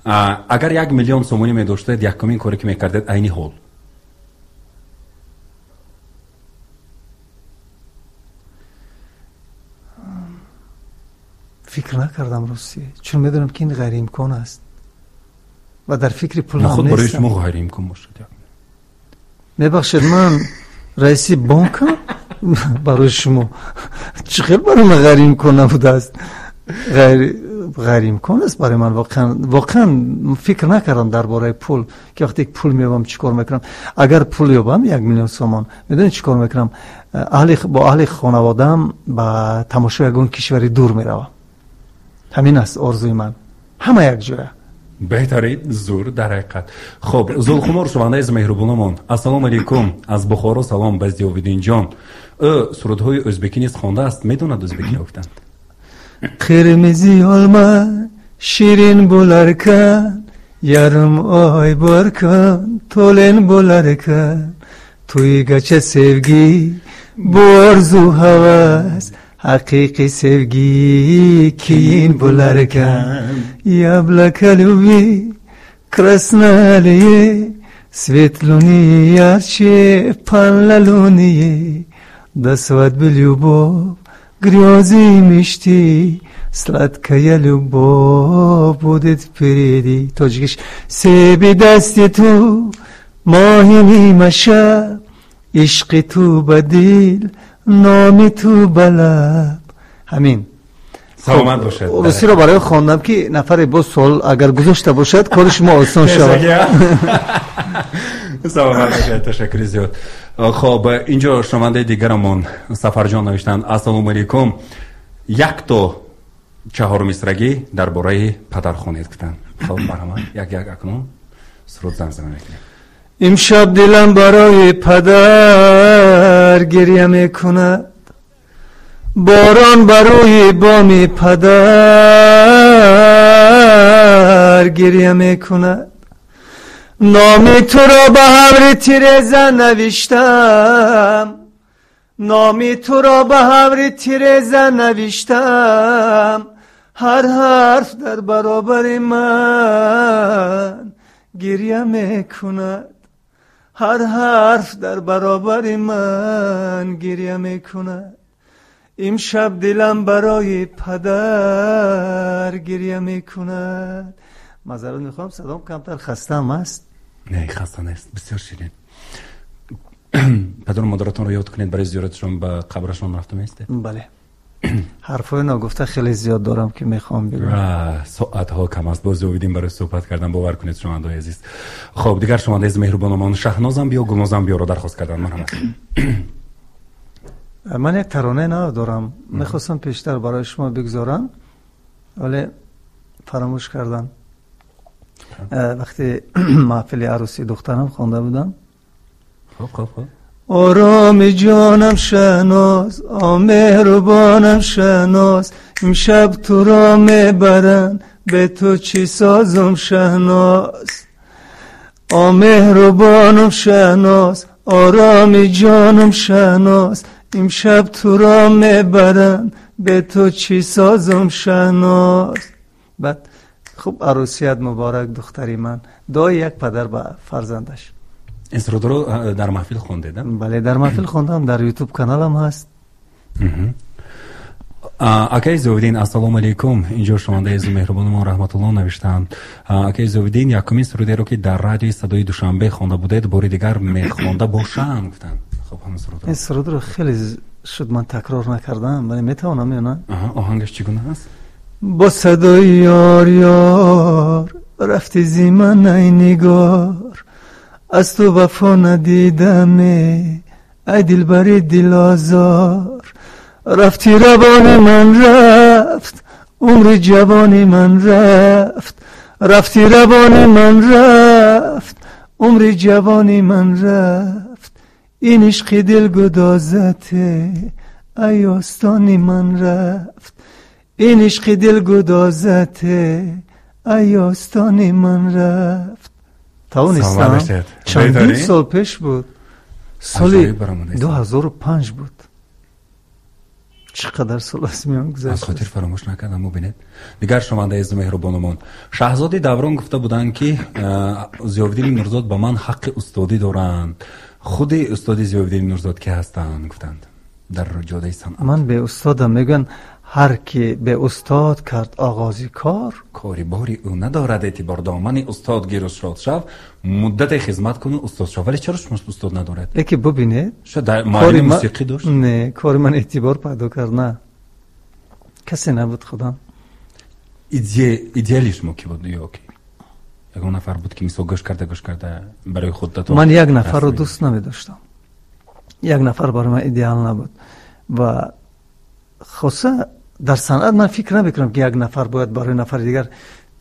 Агар 1 миллион сомонӣ медоштед, якумин коре ки мекардед айни ҳол? Фикр накардам, ростӣ, чун медонам, ки ин ғайриимкон аст ва дар фикри пул Нахуд барои шумо ғайриимкон бошад. Мебахшед, ман раиси бонкам барои шумо, чӣ хел барои ман ғайриимкон набудааст? Ғайриимкон аст барои ман. Воқеан, воқеан фикр накардам дар бораи пул, ки вақте пул меёбам, чӣ кор мекунам. Агар пул ёбам, 1 миллион сомон, медонед, чӣ кор мекунам? Бо аҳли хонаводаам ба тамошои ягон кишвари дур меравам. Ҳамин аст орзуи ман, ҳама якҷоя. Беҳтарин, зур, дар ҳақиқат. Хуб, Зулхумор шунавандаи меҳрубонамон, ассалому алайкум, аз Бухоро салом ба Зиёвиддинҷон. Ӯ сурудҳои ӯзбекӣ низ хондааст, медонад ӯзбекиро гуфтанд. Қирмизи олма ширин bo'larkan, yarim oy borkan, to'lin bo'larkan. To'ygacha sevgi bu orzu havas, haqiqiy sevgi keyin bo'larkan. Яблоко любви красналие, свет луны ярче полнолуние. До свадьбы любовь, грезы и мечты, сладкая любовь будет впереди. Тоҷикиш себи дасти ту моҳи нимашаб, ишқи ту ба дил, номи ту ба лаб. Ҳамин. Саломат бошед. Русиро барои хондам ки нафаре боз суол агар гузошта бошад, кори шумо осон шавад. Саломат бошед, ташаккури зиёд. Хоб, инҷо шунавандаи дигарамон Сафарҷон навиштанд: ассалому алайкум, якто чаҳормисрагӣ дар бораи падар хонед гуфтанд. Хоб, марҳамат, як як акнун суруд замзама мекунем. Имшаб дилам барои падар гиря мекунад, борон бар рӯи боми падар гиря мекунад. Номи туро ба ҳаври тиреза навиштам, номи туро ба ҳаври тиреза навиштам. Ҳар ҳарф дар баробари ман гиря мекунад, ҳар ҳарф дар баробари ман гиря мекунад. Имшаб дилам барои падар гиря мекунад. Маъзарат мехоҳам, садом камтар хастаам аст. Не, хаста нест, бисёр ширин. Падару модаратонро ёд кунед, барои зиёратшон ба қабрашон рафта меистед? Бале. Ҳарфҳои ногуфта хеле зиёд дорам ки мехоҳам бигӯям. Соатҳо кам аст, боз зиёвиддин барои суҳбат кардан, бовар кунед шунавандаҳои азиз. Хоб, дигар шунавандаи меҳрубонамон Шаҳнозам биё, Гулнозам биёро дархост карданд. Марҳамат. Ман як таронаи нав дорам, мехостам пештар барои шумо бигзорам, вале фаромӯш кардам. Вақте маҳфили арӯсии духтарам хонда будам. Хоб, хоб, хоб. Ороми ҷонам Шаҳноз, о меҳрубонам Шаҳноз, имшаб туро мебаранд, бе ту чӣ созум Шаҳноз. О меҳрубонам Шаҳноз, ороми ҷонам Шаҳноз, имшаб туро мебаранд, бе ту чӣ созум Шаҳноз. Баъд хуб, арӯсият муборак духтари ман, дуои як падар ба фарзандаш. Ин сурудро дар маҳфил хондед? Бале, дар маҳфил хондам, дар ютуб каналам ҳаст. Акаи Зиёвиддин, ассалому алайкум. Инҷо шунавандаи азизу меҳрубонамон Раҳматулло навиштаанд: акаи Зиёвиддин, якумин сурудеро ки дар радиои садои Душанбе хонда будед, бори дигар мехонда бошанд гуфтанд. Хуб, ҳамин сурудро. Ин сурудро хеле шуд ман такрор накардам, вале метавонам ё на? Оҳангаш чӣ гуна аст? Бо садои ёр ёр рафти зи ман ай нигор, аз ту вафо надидаме ай дилбари дилозор. Рафти равони ман рафт, умри ҷавони ман рафт, рафти равони ман рафт, умри ҷавони ман рафт. Ин ишқи дилгудозате ай остони ман рафт, ин ишқи дилгудозате ай остони ман рафт. Тавонистам. Чандин сол пеш буд, соли 2005 буд. Чӣ қадар сол аз миён гузашт, аз хотир фаромӯш накардам. Бубинед, дигар шунавандаи азизу меҳрубонамон Шаҳзоди Даврон гуфта буданд ки Зиёвиддини Нурзод ба ман ҳаққи устодӣ доранд. Худи устоди Зиёвиддини Нурзод ки ҳастанд гуфтанд дар ҷодаи санъат. Ман беустодам. Мегӯянд ҳар ки беустод кард оғози кор, кори бори ӯ надорад эътибор. Домани устод гиру шод шав, муддате хизмат куну устод шав. Вале чаро шумо устод надоред? Леки бубинед, шояд муаллими мусиқӣ дошт? Не, кори ман эътибор пайдо кард, на касе набуд худам. Идеали шумо ки буд ё ки ягон нафар буд ки мисол гӯш карда барои худатон? Ман як нафарро дӯст намедоштам, як нафар барои ман идеал набуд. Ва хоса дар санъат ман фикр намекунам ки як нафар бояд барои нафари дигар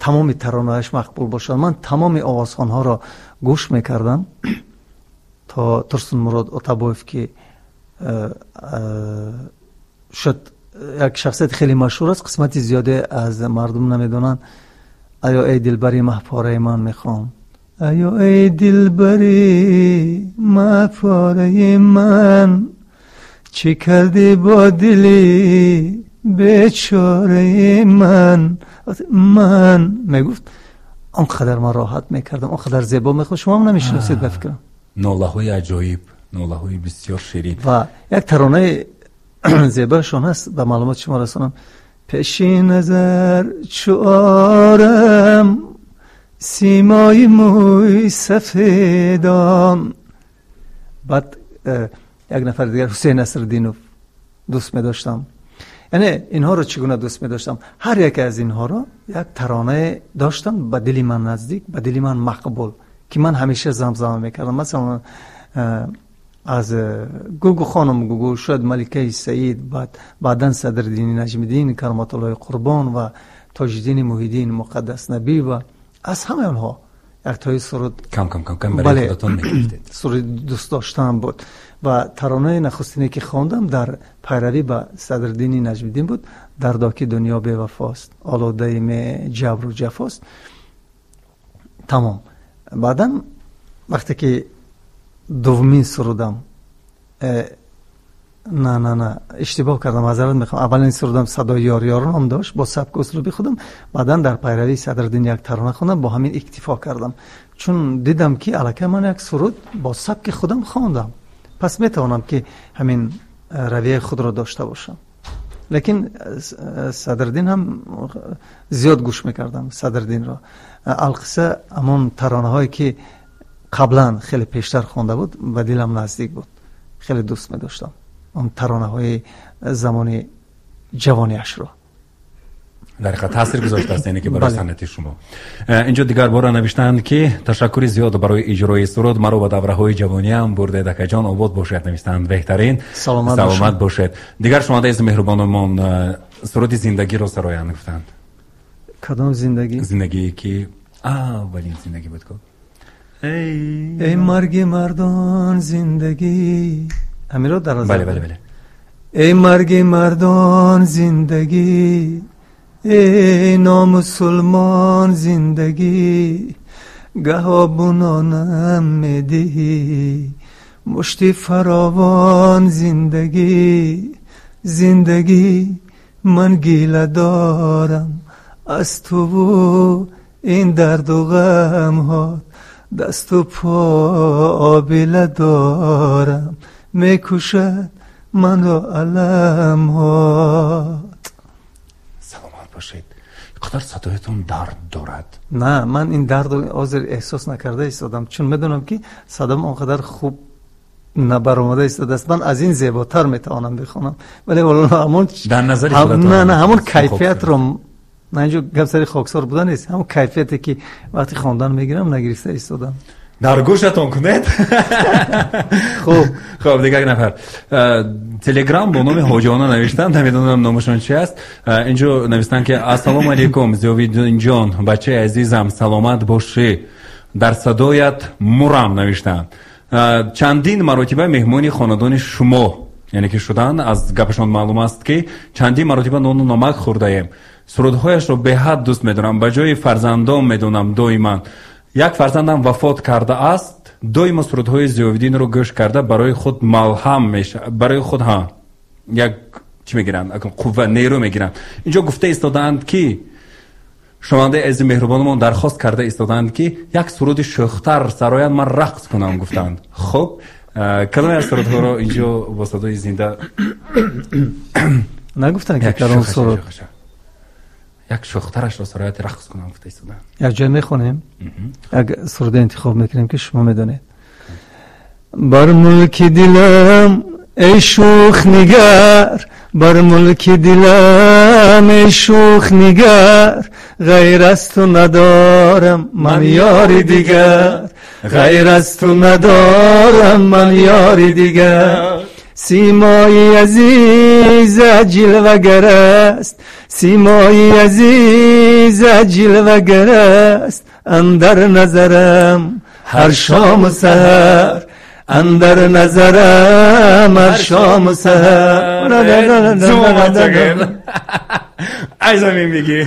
Тамоми таронаҳояш мақбул бошад. Ман тамоми овозхонҳоро гӯш мекардам то Турсунмурод Отабоев, ки шояд як шахсияти хеле машҳур аст, қисмати зиёде аз мардум намедонанд. Аё эй дилбари маҳпораи ман мехоҳам, аё эй дилбари маҳпораи ман, чӣ кардӣ бо дили бечораи ман. Ман мегуфт, он қадар ман роҳат мекардам, он қадар зебо мехонд. Шумо ҳам намешиносед ба фикрам. Нолаҳои аҷоиб, нолаҳои бисёр ширин. Ва як таронаи зебоашон ҳаст, ба маълумоти шумо расонам. Пеши назар чу орам симои мӯи сафедон. Баъд як нафари дигар, Ҳусейн Насриддинов, дӯст медоштам. Яъне инҳоро чӣ гуна дӯст медоштам? Ҳар яке аз инҳоро як таронае доштам ба дили ман наздик, ба дили ман мақбул, ки ман ҳамеша замзама мекардам. Масалан, аз Гугу хонум Гугу, шояд Маликаи Саид, баъдан Садриддини Наҷмиддин, Кароматуллои Қурбон ва Тоҷиддини Муҳиддин, Муқаддас Набӣ ва аз ҳамаи онҳо як тои суруд кам кам кам кам барои худатон мегирифтед. Суруди дӯст доштаам буд. Ва таронаи нахустине ки хондам дар пайравӣ ба Садриддини Наҷмиддин буд. Дардо ки дунё бевафост, олудаи ме ҷабру ҷафост. Тамом. Баъдан вақте ки дуввумин сурудам, на на на, иштибоҳ кардам, маъзарат мехоҳам. Аввалин сурудам Садои ёр ёр ном дошт бо сабку услуби худам. Баъдан дар пайравии Садриддин як тарона хондам, бо ҳамин иктифо кардам, чун дидам ки аллакай ман як суруд бо сабки худам хондам, пас метавонам ки ҳамин равияи худро дошта бошам. Лекин Садриддин ҳам зиёд гӯш мекардам Садриддинро. Алқисса, ҳамон таронаҳое ки қаблан хеле пештар хонда буд, ба дилам наздик буд, хеле дӯст медоштам он таронаҳои замони ҷавониашро. Дар ҳақиқат таъсир гузоштааст, яъне ки барои санъати шумо. Инҷо дигар бора навиштаанд, ки ташаккури зиёд барои иҷрои суруд, маро ба давраҳои ҷавониам бурдед, акаҷон, обод бошед, навиштаанд. Беҳтарин, саломат бошед. Дигар шунавандаи меҳрубонамон суруди зиндагиро сароянд гуфтанд. Кадом зиндагӣ? Зиндагие ки аввалин зиндагӣ буд ку. Эй марги мардон зиндагӣ, ҳаминро дар назар. Бале, бале, бале. Эй марги мардон зиндагӣ, эй номусулмон зиндагӣ, гаҳо бунонам медиҳӣ мушти фаровон зиндагӣ. Зиндагӣ, ман гила дорам аз туву ин дарду ғамҳо, дасту по обила дорам, мекушад манро аламҳот. Саломат бошед. Қадар садоятон дард дорад. На, ман ин дардро ҳозир эҳсос накарда истодам, чун медонам ки садом он қадар хуб набаромада истодааст. Ман аз ин зеботар метавонам бихонам, вале ҳамон дар назари худатон на, на, ҳамон кайфиятро на, инҷо гап сари хоксор будан нест, ҳамон кайфияте ки вақти хондан мегирам, нагирифта истодам. Дар гӯшатон кунед. Хуб. Хуб, дигар нафар Телеграм бо номи Ҳоҷиона навиштанд, намедонам номашон чи аст. Инҷо навиштанд, ки ассалому алайкум, Зиёвиддинҷон, бачаи азизам, саломат бошӣ, дар садоят мурам, навиштанд. Чандин маротиба меҳмони хонадони шумо, яъне ки шуданд, аз гапашон маълум аст, ки чандин маротиба нону намак хӯрдаем. Сурудҳояшро беҳад дӯст медорам, ба ҷои фарзандон медонам. Доиман як фарзандам вафот кардааст, доимо сурудҳои Зиёвиддинро гӯш карда барои худ малҳам меша, барои худ ҳа як чӣ мегиранд, қувва, нерӯ мегиранд. Инҷо гуфта истодаанд, ки шунавандаи азизи меҳрубонамон дархост карда истодаанд, ки як суруди шӯхтар сароянд, ман рақс кунам, гуфтаанд. Хуб, кадоме аз сурудҳоро инҷо бо садои зинда? Нагуфтанд ки кадом суруд. Як шӯхтарашро сарояд, рақс кунам, гуфта истодаанд. Як ҷой мехонем, як суруде интихоб мекунем, ки шумо медонед. Бар мулки дилам эй шӯх нигар, бар мулки дилам эй шӯх нигар, ғайр аз ту надорам ман ёри дигар, ғайр аз ту надорам ман ёри дигар. Симои азиза ҷилвагар аст, симои азиза ҷилвагар аст, андар назарам ҳар шому саҳар, андар назарам ҳар шому саҳар. Ай замин бигӣ.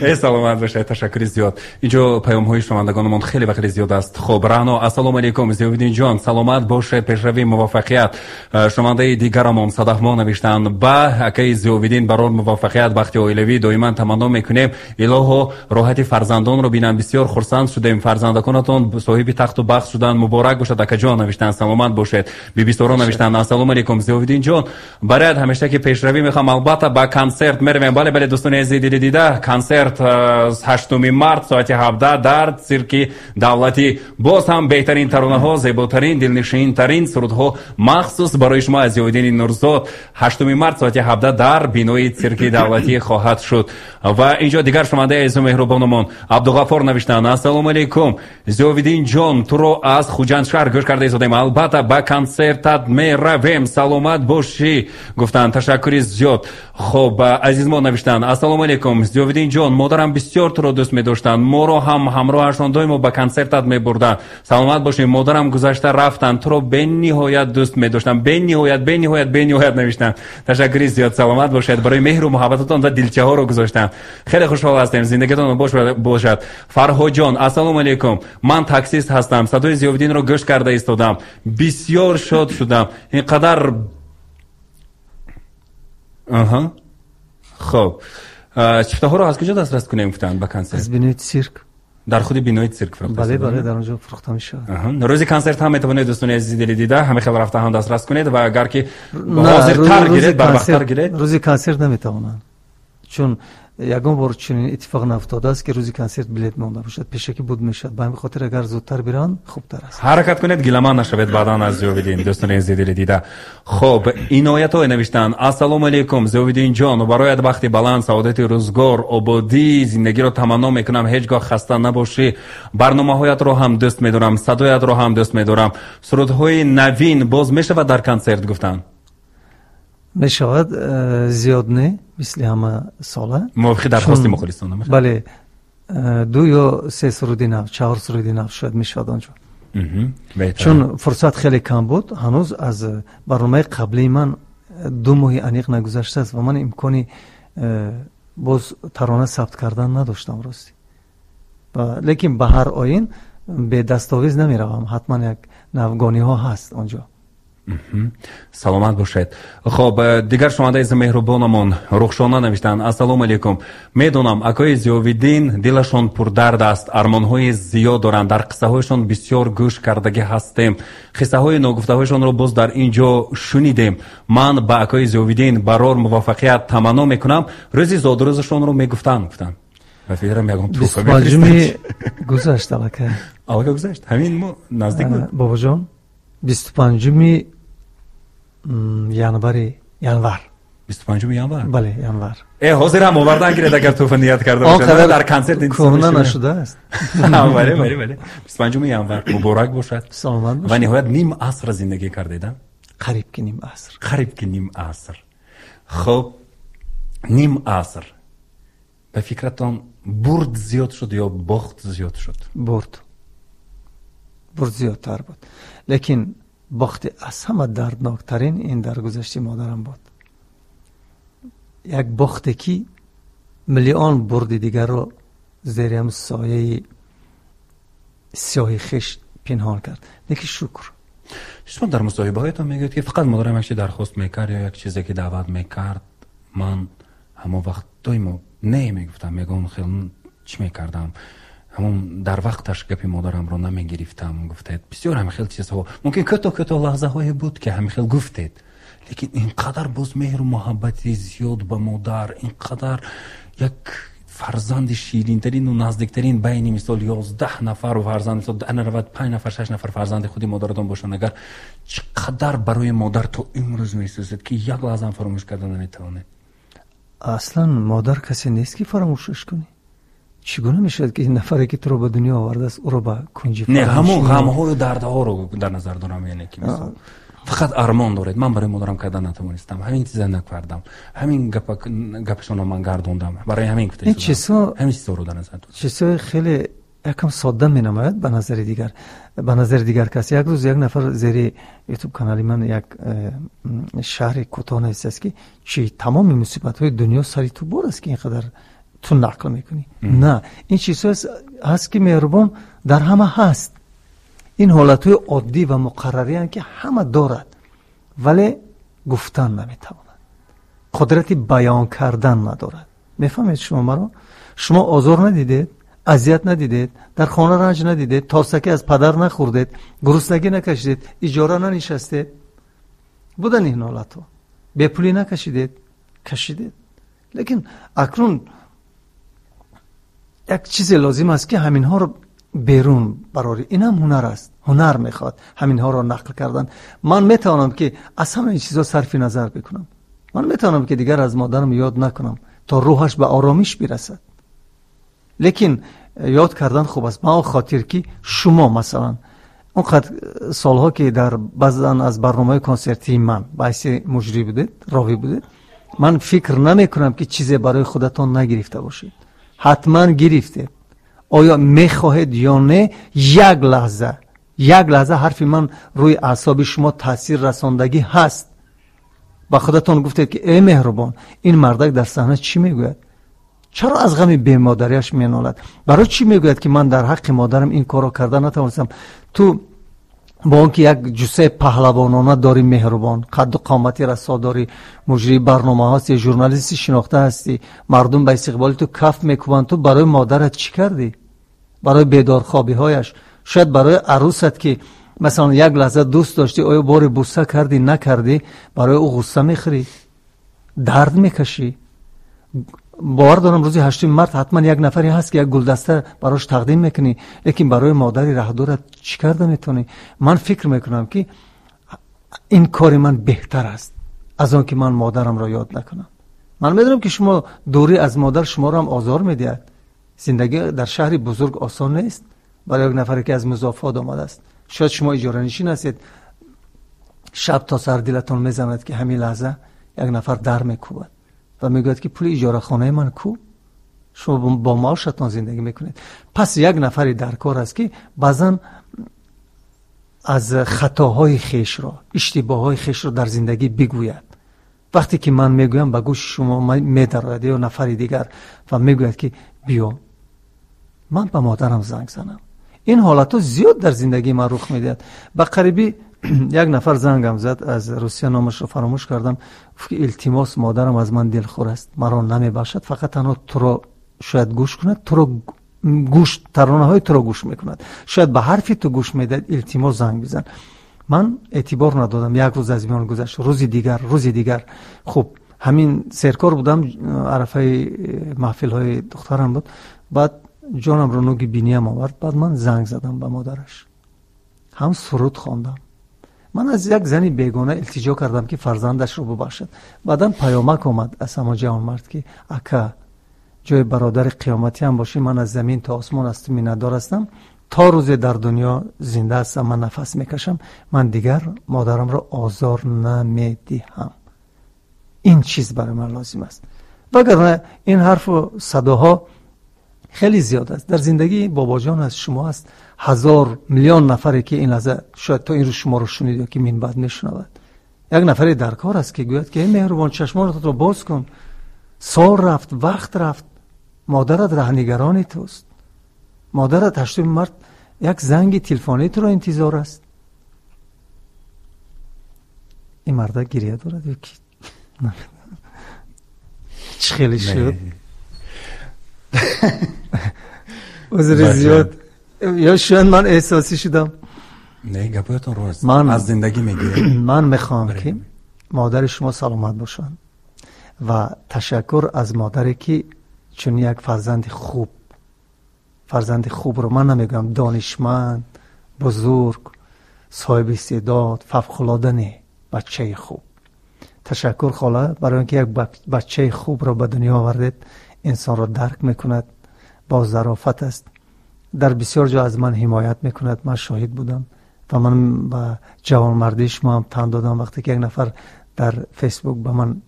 Э, саломат бошед, ташаккури зиёд. Инҷо паёмҳои шунавандагонамон хеле ва хеле зиёд аст. Хуб, Раъно, ассалому алайкум, Зиёвиддинҷон, саломат бошед, пешравӣ, муваффақият. Шунавандаи дигарамон Садафмо навиштанд: ба акаи Зиёвиддин барор муваффақият, бахти оилавӣ доиман таманно мекунем. Илоҳо роҳати фарзандонро бинам, бисёр хурсанд шудем, фарзандаконатон соҳиби тахту бахт шуданд, муборак бошад, акаҷон, навиштанд, саломат бошед. Бибисоро навиштанд: ассалому алайкум, Зиёвиддинҷон, барояд ҳамеша ки пешравӣ мехоҳам, албатта ба консерт меравем. Бале, бале, дӯстони азизи дили дида, консерт 8 март соати 17 дар Цирки давлатӣ. Боз ҳам беҳтарин таронаҳо, зеботарин, дилнишинтарин сурудҳо махсус барои шумо аз Зиёвиддини Нурзод 8 март соати 17 дар бинои Цирки давлатӣ хоҳад шуд. Ва инҷо дигар шунавандаи азизу меҳрубонамон Абдуғаффор навиштанд: ассалому алайкум, Зиёвиддинҷон, туро аз Хуҷанд шаҳр гӯш карда истодем, албатта ба консертат меравем, саломат бошӣ, гуфтанд, ташаккури зиёд. Хуб, азизмо навиштанд: ассалому алайкум, Зиёвиддинҷон, модарам бисёр туро дӯст медоштанд, моро ҳам ҳамроҳашон доимо ба консертат мебурданд, саломат бошӣ, модарам гузашта рафтанд, туро бениҳоят дӯст медоштам, бениҳоят, бениҳоят, бениҳоят, навиштанд. Ташаккури зиёд, саломат бошед, барои меҳру муҳаббататон ва дилчаҳоро гузоштанд. Хеле хушҳол ҳастем, зиндагитон бошад. Фарҳодҷон, ассалому алайкум, ман таксист ҳастам, садои Зиёвиддинро гӯш карда истодам, бисёр шод шудам, ин қадар. Аҳа, хуб, чифтаҳоро аз куҷо дастрас кунем, гуфтанд, ба консерт? Аз бинои цирк. Дар худи бинои цирк фурӯхта? Бале, бале, дар он ҷо фурӯхта мешавад. Рӯзи консерт ҳам метавонед, дӯстони азизи дили дида, ҳамин хел рафта ҳам дастрас кунед ва агар ки ҳозиртар гиред, барвақттар гиред. Рӯзи консерт наметавонанд, чун ягон бор чунин иттифоқ наафтодааст, ки рӯзи консерт билет монда бошад, пешакӣ буд мешавад. Ба ҳамин хотир агар зудтар биранд, хубтар аст. Ҳаракат кунед, гиламан нашавед баъдан аз Зиёвиддин, дӯстони азизи дили дида. Хуб, Иноятое навиштанд: ассалому алайкум, Зиёвиддинҷон, барояд бахти баланд, саодати рӯзгор, ободии зиндагиро таманно мекунам, ҳеҷ гоҳ хаста набошӣ, барномаҳоятро ҳам дӯст медорам, садоятро ҳам дӯст медорам, сурудҳои навин боз мешавад дар консерт, гуфтанд? Мешавад, зиёд не, мисли ҳама сола. Мувофиқи дархости мухлисон намешавад? Бале, 2 ё 3 суруди нав, 4 суруди нав шояд мешавад он ҷо. Чун фурсат хеле кам буд, ҳанӯз аз барномаи қаблии ман 2 моҳи аниқ нагузаштааст ва ман имкони боз тарона сабт кардан надоштам, рости. Лекин ба ҳар оин бе дастовез намеравам, ҳатман як навгониҳо ҳаст он ҷо. Саломат бошед. Хуб, дигар шунавандаи меҳрубонамон Рухшона навиштанд: ассалому алайкум, медонам акои Зиёвиддин дилашон пурдард аст, армонҳои зиёд доранд, дар қиссаҳояшон бисёр гӯш кардагӣ ҳастем, қиссаҳои ногуфтаҳояшонро боз дар ин ҷо шунидем. Ман ба акои Зиёвиддин барор муваффақият таманно мекунам. Рӯзи зодрӯзашонро мегуфтанд, гуфтанд. Ба фикрам ягон туҳфа мефиристанд. Гузашт аллакай. Аллакай гузашт. Ҳамин мо наздик буд. Бобоҷон, 25 январ. 25 январ? Бале, январ. Ҳозир ҳам овардан гиред, агар туҳфа ният карда бошад. Дар консерт кӯҳна нашудааст. Бале, бале, бале. 25 январ муборак бошад. Саломат бошед. Ва ниҳоят ним аср зиндагӣ кардед, а? Қариб ки ним аср. Қариб ки ним аср. Хуб, ним аср. Ба фикратон бурд зиёд шуд ё бохт зиёд шуд? Бурд. Бурд зиёдтар буд. Лекин бохти аз ҳама дардноктарин ин даргузашти модарам буд. Як бохте ки миллион бурди дигарро зери ҳам сояи сиёҳи хеш пинҳон кард. Лекин шукр. Шумо дар мусоҳибаҳоятон мегӯед, ки фақат модарам як чиз дархост мекард ё як чизе ки даъват мекард, ман ҳамон вақт доимо не мегуфтам, мегӯям хел чӣ мекардам, ҳамон дар вақташ гапи модарамро намегирифтам, гуфтед. Бисёр ҳамин хел чизҳо мумкин кӯтоҳ лаҳзаҳое буд, ки ҳамин хел гуфтед, лекин ин қадар боз меҳру муҳаббати зиёд ба модар, ин қадар як фарзанди ширинтарину наздиктарин байни мисол 11 нафар фарзанд, мисол 5 нафар, 6 нафар фарзанди худи модаратон бошанд, агар чӣ қадар барои модар то имрӯз месӯзед, ки як лаҳзаам фаромӯш карда наметавонед? Аслан модар касе нест, ки фаромӯшаш кунӣ. Чӣ гуна мешавад, ки нафаре ки туро ба дунё овардааст, ӯро ба кунҷи не, ҳамон ғамҳою дардҳоро дар назар дорам, яъне ки мисол Фақат армон доред, ман барои модарам карда натавонистам, ҳамин чиза накардам, ҳамин гапашонро ман гардондам, барои ҳамин гуфта ин чизҳо, ҳамин чизҳоро дар назар доред. Чизҳои хеле якам содда менамояд ба назари дигар, ба назари дигар кас. Як рӯз як нафар зери ютуб канали ман як шаҳри кӯтоҳ нависааст, ки чи тамоми мусибатҳои дунё сари ту бор аст, ки ин қадар ту нақл мекунӣ. На, ин чизҳо ҳаст, ки меҳрубон дар ҳама ҳаст. Ин ҳолатҳои оддӣ ва муқаррарианд, ки ҳама дорад, вале гуфтан наметавонад, қудрати баён кардан надорад. Мефаҳмед шумо маро? Шумо озор надидед, азият надидед, дар хона ранҷ надидед, торсакӣ аз падар нахӯрдед, гуруснагӣ накашидед, иҷора нанишастед. Будан ин ҳолатҳо. Бепулӣ накашидед, кашидед. Лекин акнун як чизе лозим аст, ки ҳаминҳоро берун барорӣ. Ин ҳам ҳунар аст, ҳунар мехоҳад ҳаминҳоро нақл кардан. Ман метавонам, ки аз ҳамаи чизҳо сарфи назар бикунам. Ман метавонам, ки дигар аз модарам ёд накунам то рӯҳаш ба оромиш бирасад. Лекин ёд кардан хуб аст, ба он хотир ки шумо масалан он қадр солҳо, ки дар баъзан аз барномаҳои консертии ман ба ҳайси муҷрӣ будед, ровӣ будед, ман фикр намекунам, ки чизе барои худатон нагирифта бошед. Ҳатман гирифтед. Оё мехоҳед ё не, як лаҳза, як лаҳза ҳарфи ман рӯи аъсоби шумо таъсир расондагӣ ҳаст. Ба худатон гуфтед, ки э меҳрубон, ин мардак дар саҳна чӣ мегӯяд? Чаро аз ғами бемодариаш менолад? Барои чӣ мегӯяд, ки ман дар ҳаққи модарам ин корро карда натавонистам? Ту бо он ки як ҷуссаи паҳлавонона дорӣ, меҳрубон, қадду қомати расо дорӣ, муҷрии барномаҳо ҳастӣ, журналисти шинохта ҳастӣ, мардум ба истиқболи ту каф мекӯбанд, ту барои модарат чӣ кардӣ? Барои бедорхобиҳояш, шояд барои арӯсат, ки масалан як лаҳза дӯст доштӣ, оё бори буса кардӣ, накардӣ, барои ӯ ғусса мехӯрӣ, дард мекашӣ. Бовар дорам, рӯзи 8 март ҳатман як нафаре ҳаст, ки як гулдаста барош тақдим мекунӣ, лекин барои модари раҳдурат чӣ карда метавонӣ? Ман фикр мекунам, ки ин кори ман беҳтар аст аз он ки ман модарамро ёд накунам. Ман медонам, ки шумо дурӣ аз модар шуморо ҳам озор медиҳад. Зиндагӣ дар шаҳри бузург осон нест барои як нафаре, ки аз музофот омадааст. Шояд шумо иҷоранишин ҳастед, шаб то сар дилатон мезанад, ки ҳамин лаҳза як нафар дар мекӯбад ва мегӯяд, ки пули иҷорахонаи ман ку? Шумо бо маошатон зиндагӣ мекунед. Пас як нафаре дар кор аст, ки баъзан аз хатоҳои хешро, иштибоҳҳои хешро дар зиндагӣ бигӯяд. Вақте ки ман мегӯям, ба гӯши шумо медарояд ё нафари дигар ва мегӯяд, ки биё ман ба модарам занг занам. Ин ҳолатҳо зиёд дар зиндагии ман рух медиҳад. Ба қарибӣ як нафар зангам зад аз Русия, номашро фаромӯш кардам, гуфт, ки илтимос, модарам аз ман дилхур аст, маро намебахшад, фақат танҳо туро шояд гӯш кунад, туро гӯш, таронаҳои туро гӯш мекунад, шояд ба ҳарфи ту гӯш медиҳад, илтимос, занг бизан. Ман эътибор надодам. Як рӯз аз миён гузашт, рӯзи дигар, рӯзи дигар. Хуб, ҳамин серкор будам, арафаи маҳфилҳои духтарам буд. Баъд ҷонамро нуги биниям овард. Баъд ман занг задам ба модараш, ҳам суруд хондам. Ман аз як зани бегона илтиҷо кардам, ки фарзандашро бубахшад. Баъдан паёмак омад аз ҳамон ҷавонмард, ки ака, ҷои бародари қиёматиам бошӣ, ман аз замин то осмон аз ту миннатдор ҳастам. То рӯзе дар дунё зинда ҳастам, ман нафас мекашам, ман дигар модарамро озор намедиҳам. Ин чиз барои ман лозим аст, вагарна ин ҳарфу садоҳо хеле зиёд аст дар зиндагии бобоҷон аст, шумо аст, ҳазор миллион нафаре, ки ин лаҳза шояд то ин рӯз шуморо шунид ё ки минбаъд мешунавад. Як нафаре дар кор аст, ки гӯяд, ки э меҳрубон, чашмонатро боз кун, сол рафт, вақт рафт, модарат раҳнигарони туст, модарат 8 март як занги телефонии туро интизор аст. Ин мардак гирия дорад ё ки чӣ хеле шуд? Узри зиёд, ё шояд ман эҳсосӣ шудам. Не, гапҳоятон рост, ман аз зиндагӣ мегӯям. Ман мехоҳам, ки модари шумо саломат бошанд ва ташаккур аз модаре, ки чун як фарзанди хуб, фарзанди хубро ман намегӯям донишманд, бузург, соҳиби истеъдод, фавқулода, не, бачаи хуб. Ташаккур, хола, барои он ки як бачаи хубро ба дунё овардед. Инсонро дарк мекунад, бо зарофат аст, дар бисёр ҷо аз ман ҳимоят мекунад, ман шоҳид будам. Ва ман ба ҷавонмардии шумо ҳам тан додам, вақте ки як нафар дар Фейсбук ба ман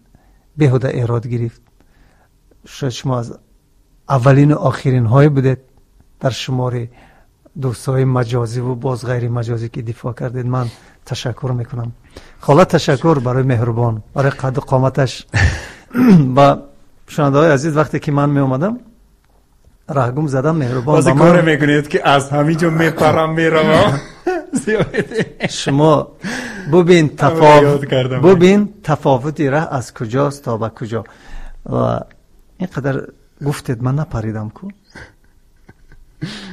беҳуда эрод гирифт. Шояд шумо аз аввалину охиринҳое будед дар шумори дӯстҳои маҷозиву боз ғайримаҷозӣ, ки дифоъ кардед. Ман ташаккур мекунам. Хола, ташаккур барои меҳрубон, барои қадду қоматаш. Ва шунавандаҳои азиз, вақте ки ман меомадам, раҳгум задам, меҳрубон ба ман коре мекунед, ки аз ҳамин ҷо мепарам, меравам. Шумо бубин, бубин тафовути раҳ аз куҷост то ба куҷо. Ва ин қадар гуфтед, ман напаридам ку.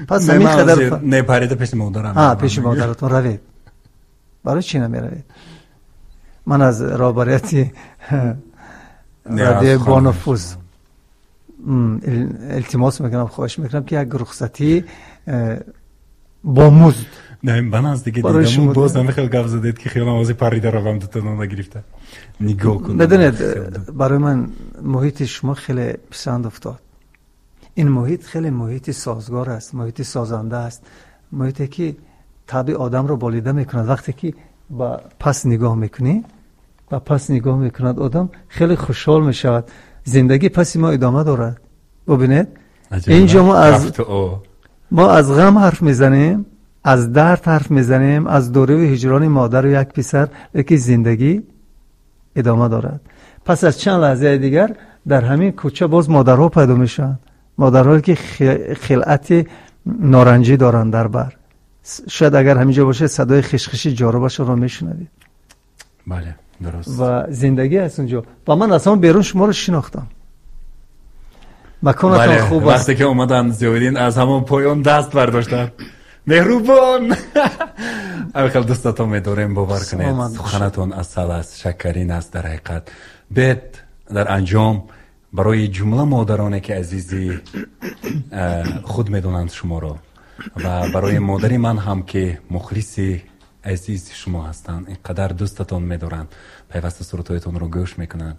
Пас ҳамин қадар не парида пеши модарам. Пеши модаратон равед. Барои чӣ намеравед? Ман аз роҳбарияти радиои Бонуфуз илтимос мекунам, хоҳиш мекунам, ки як рухсатӣ бо музд. Не, ба наздики дидам, боз ҳамин хел гап задед, ки хиёлам ози парида равам, дута нона гирифта. Нигоҳ кун. Медонед, барои ман муҳити шумо хеле писанд уфтод. Ин муҳит хеле муҳити созгор аст, муҳити созанда аст, муҳите ки табъи одамро болида мекунад. Вақте ки ба пас нигоҳ мекунӣ, ба пас нигоҳ мекунад одам, хеле хушҳол мешавад. Зиндагӣ паси мо идома дорад. Бубинед, инҷо мо аз ғам ҳарф мезанем, аз дард ҳарф мезанем, аз дурию ҳиҷрони модару як писар, лекин зиндагӣ идома дорад. Пас аз чанд лаҳзаи дигар дар ҳамин кӯча боз модарҳо пайдо мешаванд, модарҳое ки хилъати норанҷӣ доранд дар бар. Шояд агар ҳамин ҷо бошед, садои хишхиши ҷорубашонро мешунавед. Бале, дуруст. Ва зиндагӣ аст унҷо. Ва ман аз ҳамон берун шуморо шинохтам. Маконатон хуб аст. Вақте ки омаданд Зиёвиддин, аз ҳамон поён даст бардоштанд. Меҳрубон! Ҳамин хел дӯстатон медорем, бовар кунед. Суханатон асал аст, шакарин аст дар ҳақиқат. Бед дар анҷом барои ҷумла модароне, ки азизи худ медонанд шуморо, ва барои модари ман ҳам, ки мухлиси азизи шумо ҳастанд, ин қадар дӯстатон медоранд, пайваста сурудҳоятонро гӯш мекунанд,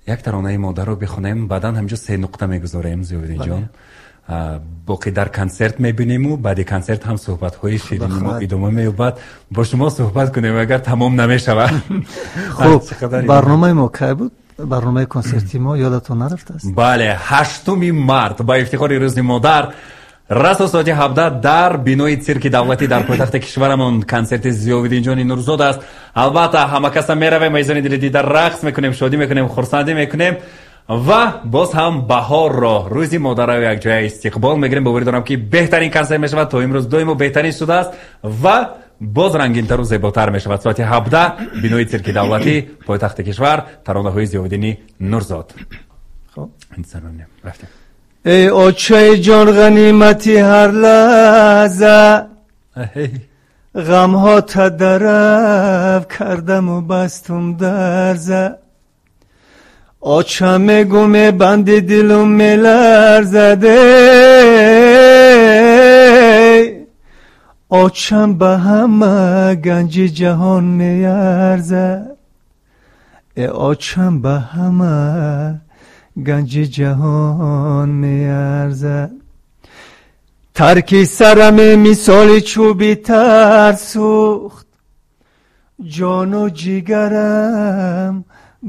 як таронаи модарро бихонем, баъдан ҳаминҷо се нуқта мегузорем, Зиёвиддинҷон. Боқӣ дар консерт мебиниму баъди консерт ҳам суҳбатҳои ширини мо идома меёбад. Бо шумо суҳбат кунем, агар тамом намешавад. Хуб, барномаи мо кай буд? Барномаи консерти мо ёдатон нарафтааст? Бале, 8 март ба ифтихори Рӯзи модар, расо соати 17 дар бинои Цирки давлатӣ дар пойтахти кишварамон консерти Зиёвиддинҷони Нурзод аст. Албатта, ҳама каса меравем, азизони дили дида, рақс мекунем, шодӣ мекунем, хурсандӣ мекунем ва боз ҳам баҳорро, Рӯзи модарро якҷоя истиқбол мегирем. Боварӣ дорам, ки беҳтарин консерт мешавад, то имрӯз доимо беҳтарин шудааст ва боз рангинтару зеботар мешавад. Соати 17 бинои Цирки давлатӣ, пойтахти кишвар, таронаҳои Зиёвиддини Нурзод. Интизор мемонем. Рафтем. Эй очаи ҷон, ғанимати ҳар лаҳза, ғамҳо тадараф кардаму бастум дарза. Оча мегӯ, мебанди дилум меларзад, очам ба ҳама ганҷи ҷаҳон меарзад, э очам ба ҳама ганҷи ҷаҳон меарзад. Тарки сараме мисоли чӯби тар сӯхт, ҷону ҷигарам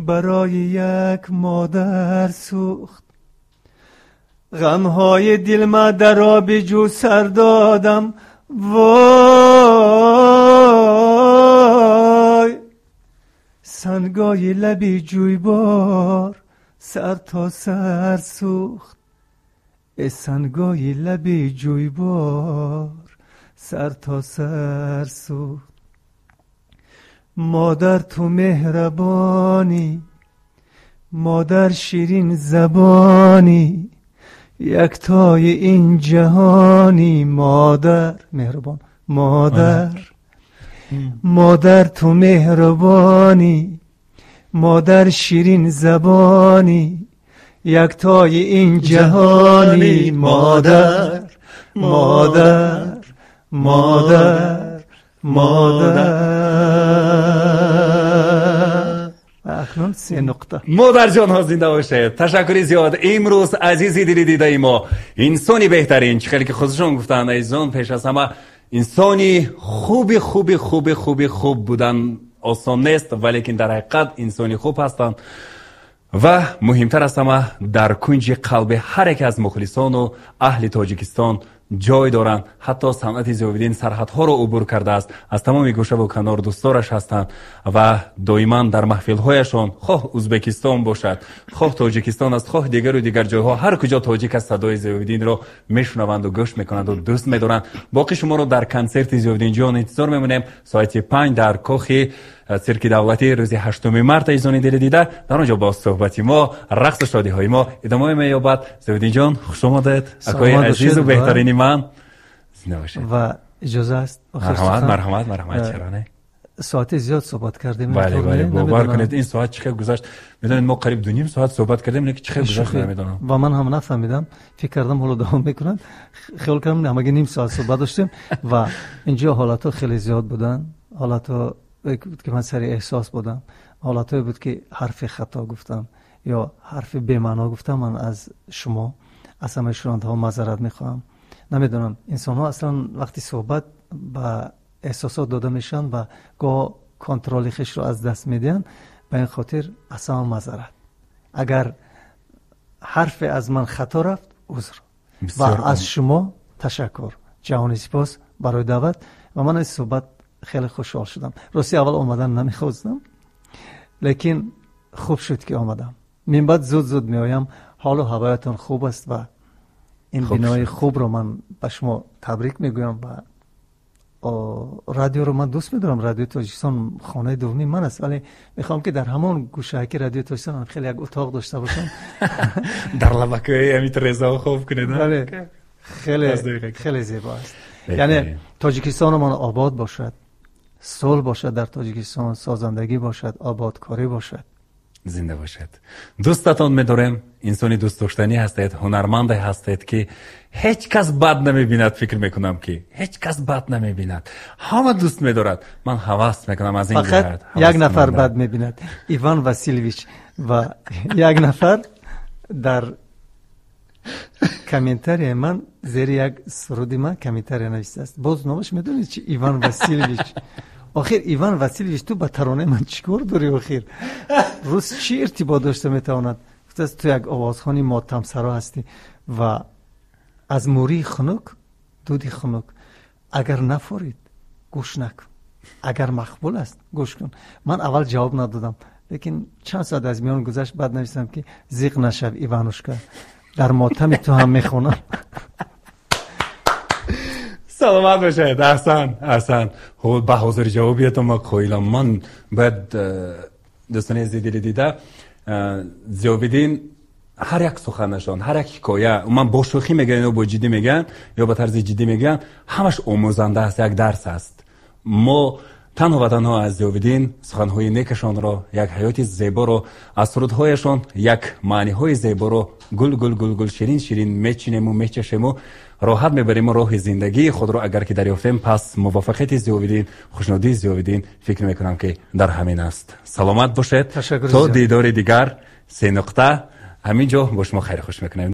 барои як модар сӯхт. Ғамҳои дилма дар оби ҷӯ сар додам, вой, сангои лаби ҷӯйбор сар то сар сӯхт, э сангои лаби ҷӯйбор сар то сар сӯхт. Модар ту меҳрабонӣ, модар ширин забонӣ, яктои ин ҷаҳонӣ, модар меҳрубон, модар, модар ту меҳрубонӣ, модар ширин забонӣ, яктои ин ҷаҳонӣ, модар, модар, модар, модар. Акнун се нуқта. Модарҷонҳо зинда бошед. Ташаккури зиёд. Имрӯз азизи дили дидаи мо, инсони беҳтарин, чӣ хеле ки худшон гуфтанд, азизон, пеш аз ҳама Инсони хуби хуби хуби хуби хуб будан осон нест, валекин дар ҳақиқат инсони хуб ҳастанд ва муҳимтар аз ҳама дар кунҷи қалби ҳар яке аз мухлисону аҳли Тоҷикистон ҷой доранд. Ҳатто санъати Зиёвиддин сарҳадҳоро убур кардааст, аз тамоми гӯшаву канор дӯстдораш ҳастанд ва доиман дар маҳфилҳояшон, хоҳ Ӯзбекистон бошад, хоҳ Тоҷикистон аст, хоҳ дигару дигар ҷойҳо, ҳар куҷо тоҷик аст, садои Зиёвиддинро мешунаванду гӯш мекунанду дӯст медоранд. Боқӣ шуморо дар консерти Зиёвиддинҷон интизор мемонем соати 5 дар кохи цирки давлатӣ рӯзи 8 март. Азизони дили дида, дар он ҷо боз суҳбати мо, рақсу шодиҳои мо идома меёбад. Зиёвиддинҷон, хуш омадед, акои азизу беҳтарини ман. Зинда бошед. Ва иҷоза аст? Марҳамат, марҳамат, марҳамат. Чаро не? Соати зиёд суҳбат кардем. Бале, бале, бовар кунед, ин соат чӣ хел гузашт. Медонед, мо қариб 2.5 соат суҳбат кардем, лекин чӣ хел гузашт намедонам. Ва ман ҳам нафаҳмидам, фикр кардам ҳоло давом мекунанд, хиёл кардам ҳамагӣ ним соат суҳбат доштем. Ва инҷо ҳолатҳо хеле зиёд буданд, ҳолатҳо буд ки ман сари эҳсос будам, ҳолатҳое буд ки ҳарфи хато гуфтам ё ҳарфи бемаъно гуфтам. Ман аз шумо, аз ҳамаи шунавандаҳо маъзарат мехоҳам. Намедонам, инсонҳо аслан вақти суҳбат ба эҳсосот дода мешаванд ва гоҳ контроли хешро аз даст медиҳанд. Ба ин хотир аз ҳама маъзарат. Агар ҳарфе аз ман хато рафт, узр. Ва аз шумо ташаккур, ҷаҳони сипос барои даъват. Ва ман аз суҳбат хеле хушҳол шудам. Рости аввал омадан намехостам, лекин хуб шуд ки омадам. Мин баъд зуд-зуд меоям. Ҳолу ҳавоятон хуб аст ва ин бинои хубро ман ба шумо табрик мегӯям. Ва радиоро ман дӯст медорам. Радиои Тоҷикистон хонаи дуввуми ман аст, вале мехоҳам ки дар ҳамон гӯшаки радиои Тоҷикистон ҳам хеле як утоқ дошта бошам. Дар лабакаи ҳамин трезаҳо хоб кунед. Бале, хеле хеле зебо аст. Яъне Тоҷикистонамон обод бошад, сулҳ бошад дар Тоҷикистон, созандагӣ бошад, ободкорӣ бошад. Зинда бошед. Дӯстатон медорем, инсони дӯстдоштанӣ ҳастед, ҳунарманде ҳастед ки ҳеҷ кас бад намебинад. Фикр мекунам ки ҳеҷ кас бад намебинад, ҳама дӯст медорад. Ман ҳавас мекунам аз ин ҷиҳат. Як нафар бад мебинад, Иван Василевич. Ва як нафар дар комментарияи ман зери як суруди ман комментария навистааст. Боз номаш медонед чи? Иван Василевич. Охир Иван Василевич, ту ба таронаи ман чӣ кор дорӣ? Охир рус чӣ иртибот дошта метавонад? Гуфтааст ту як овозхони мотамсаро ҳастӣ ва аз мурии хунук дуди хунук. Агар нафорид гӯш накун, агар мақбул аст гӯш кун. Ман аввал ҷавоб надодам, лекин чанд соат аз миён гузашт, баъд навистам ки зиқ нашав Иванушка, дар мотами ту ҳам мехонам. Саломат бошед. Аҳсан, аҳсан. Ба ҳозир ҷавобиятон ман қоилам. Ман бояд дӯстони азизи дили дида, Зиёвиддин ҳар як суханашон, ҳар як ҳикоя, ман бо шӯхӣ мегӯянд ё бо ҷиддӣ мегӯянд ё ба тарзи ҷиддӣ мегӯянд, ҳамаш омӯзанда аст, як дарс аст. Мо танҳо ва танҳо аз Зиёвиддин суханҳои некашонро, як ҳаёти зеборо, аз сурудҳояшон як маъниҳои зеборо гул гул гул гул ширин ширин мечинему мечашему роҳат мебарему роҳи зиндагии худро агар ки дарёфтем, пас муваффақияти Зиёвиддин, хушнудии Зиёвиддин фикр мекунам ки дар ҳамин аст. Саломат бошед. То дидори дигар. 3 нуқта ҳамин ҷо бо шумо хайрхуш мекунем.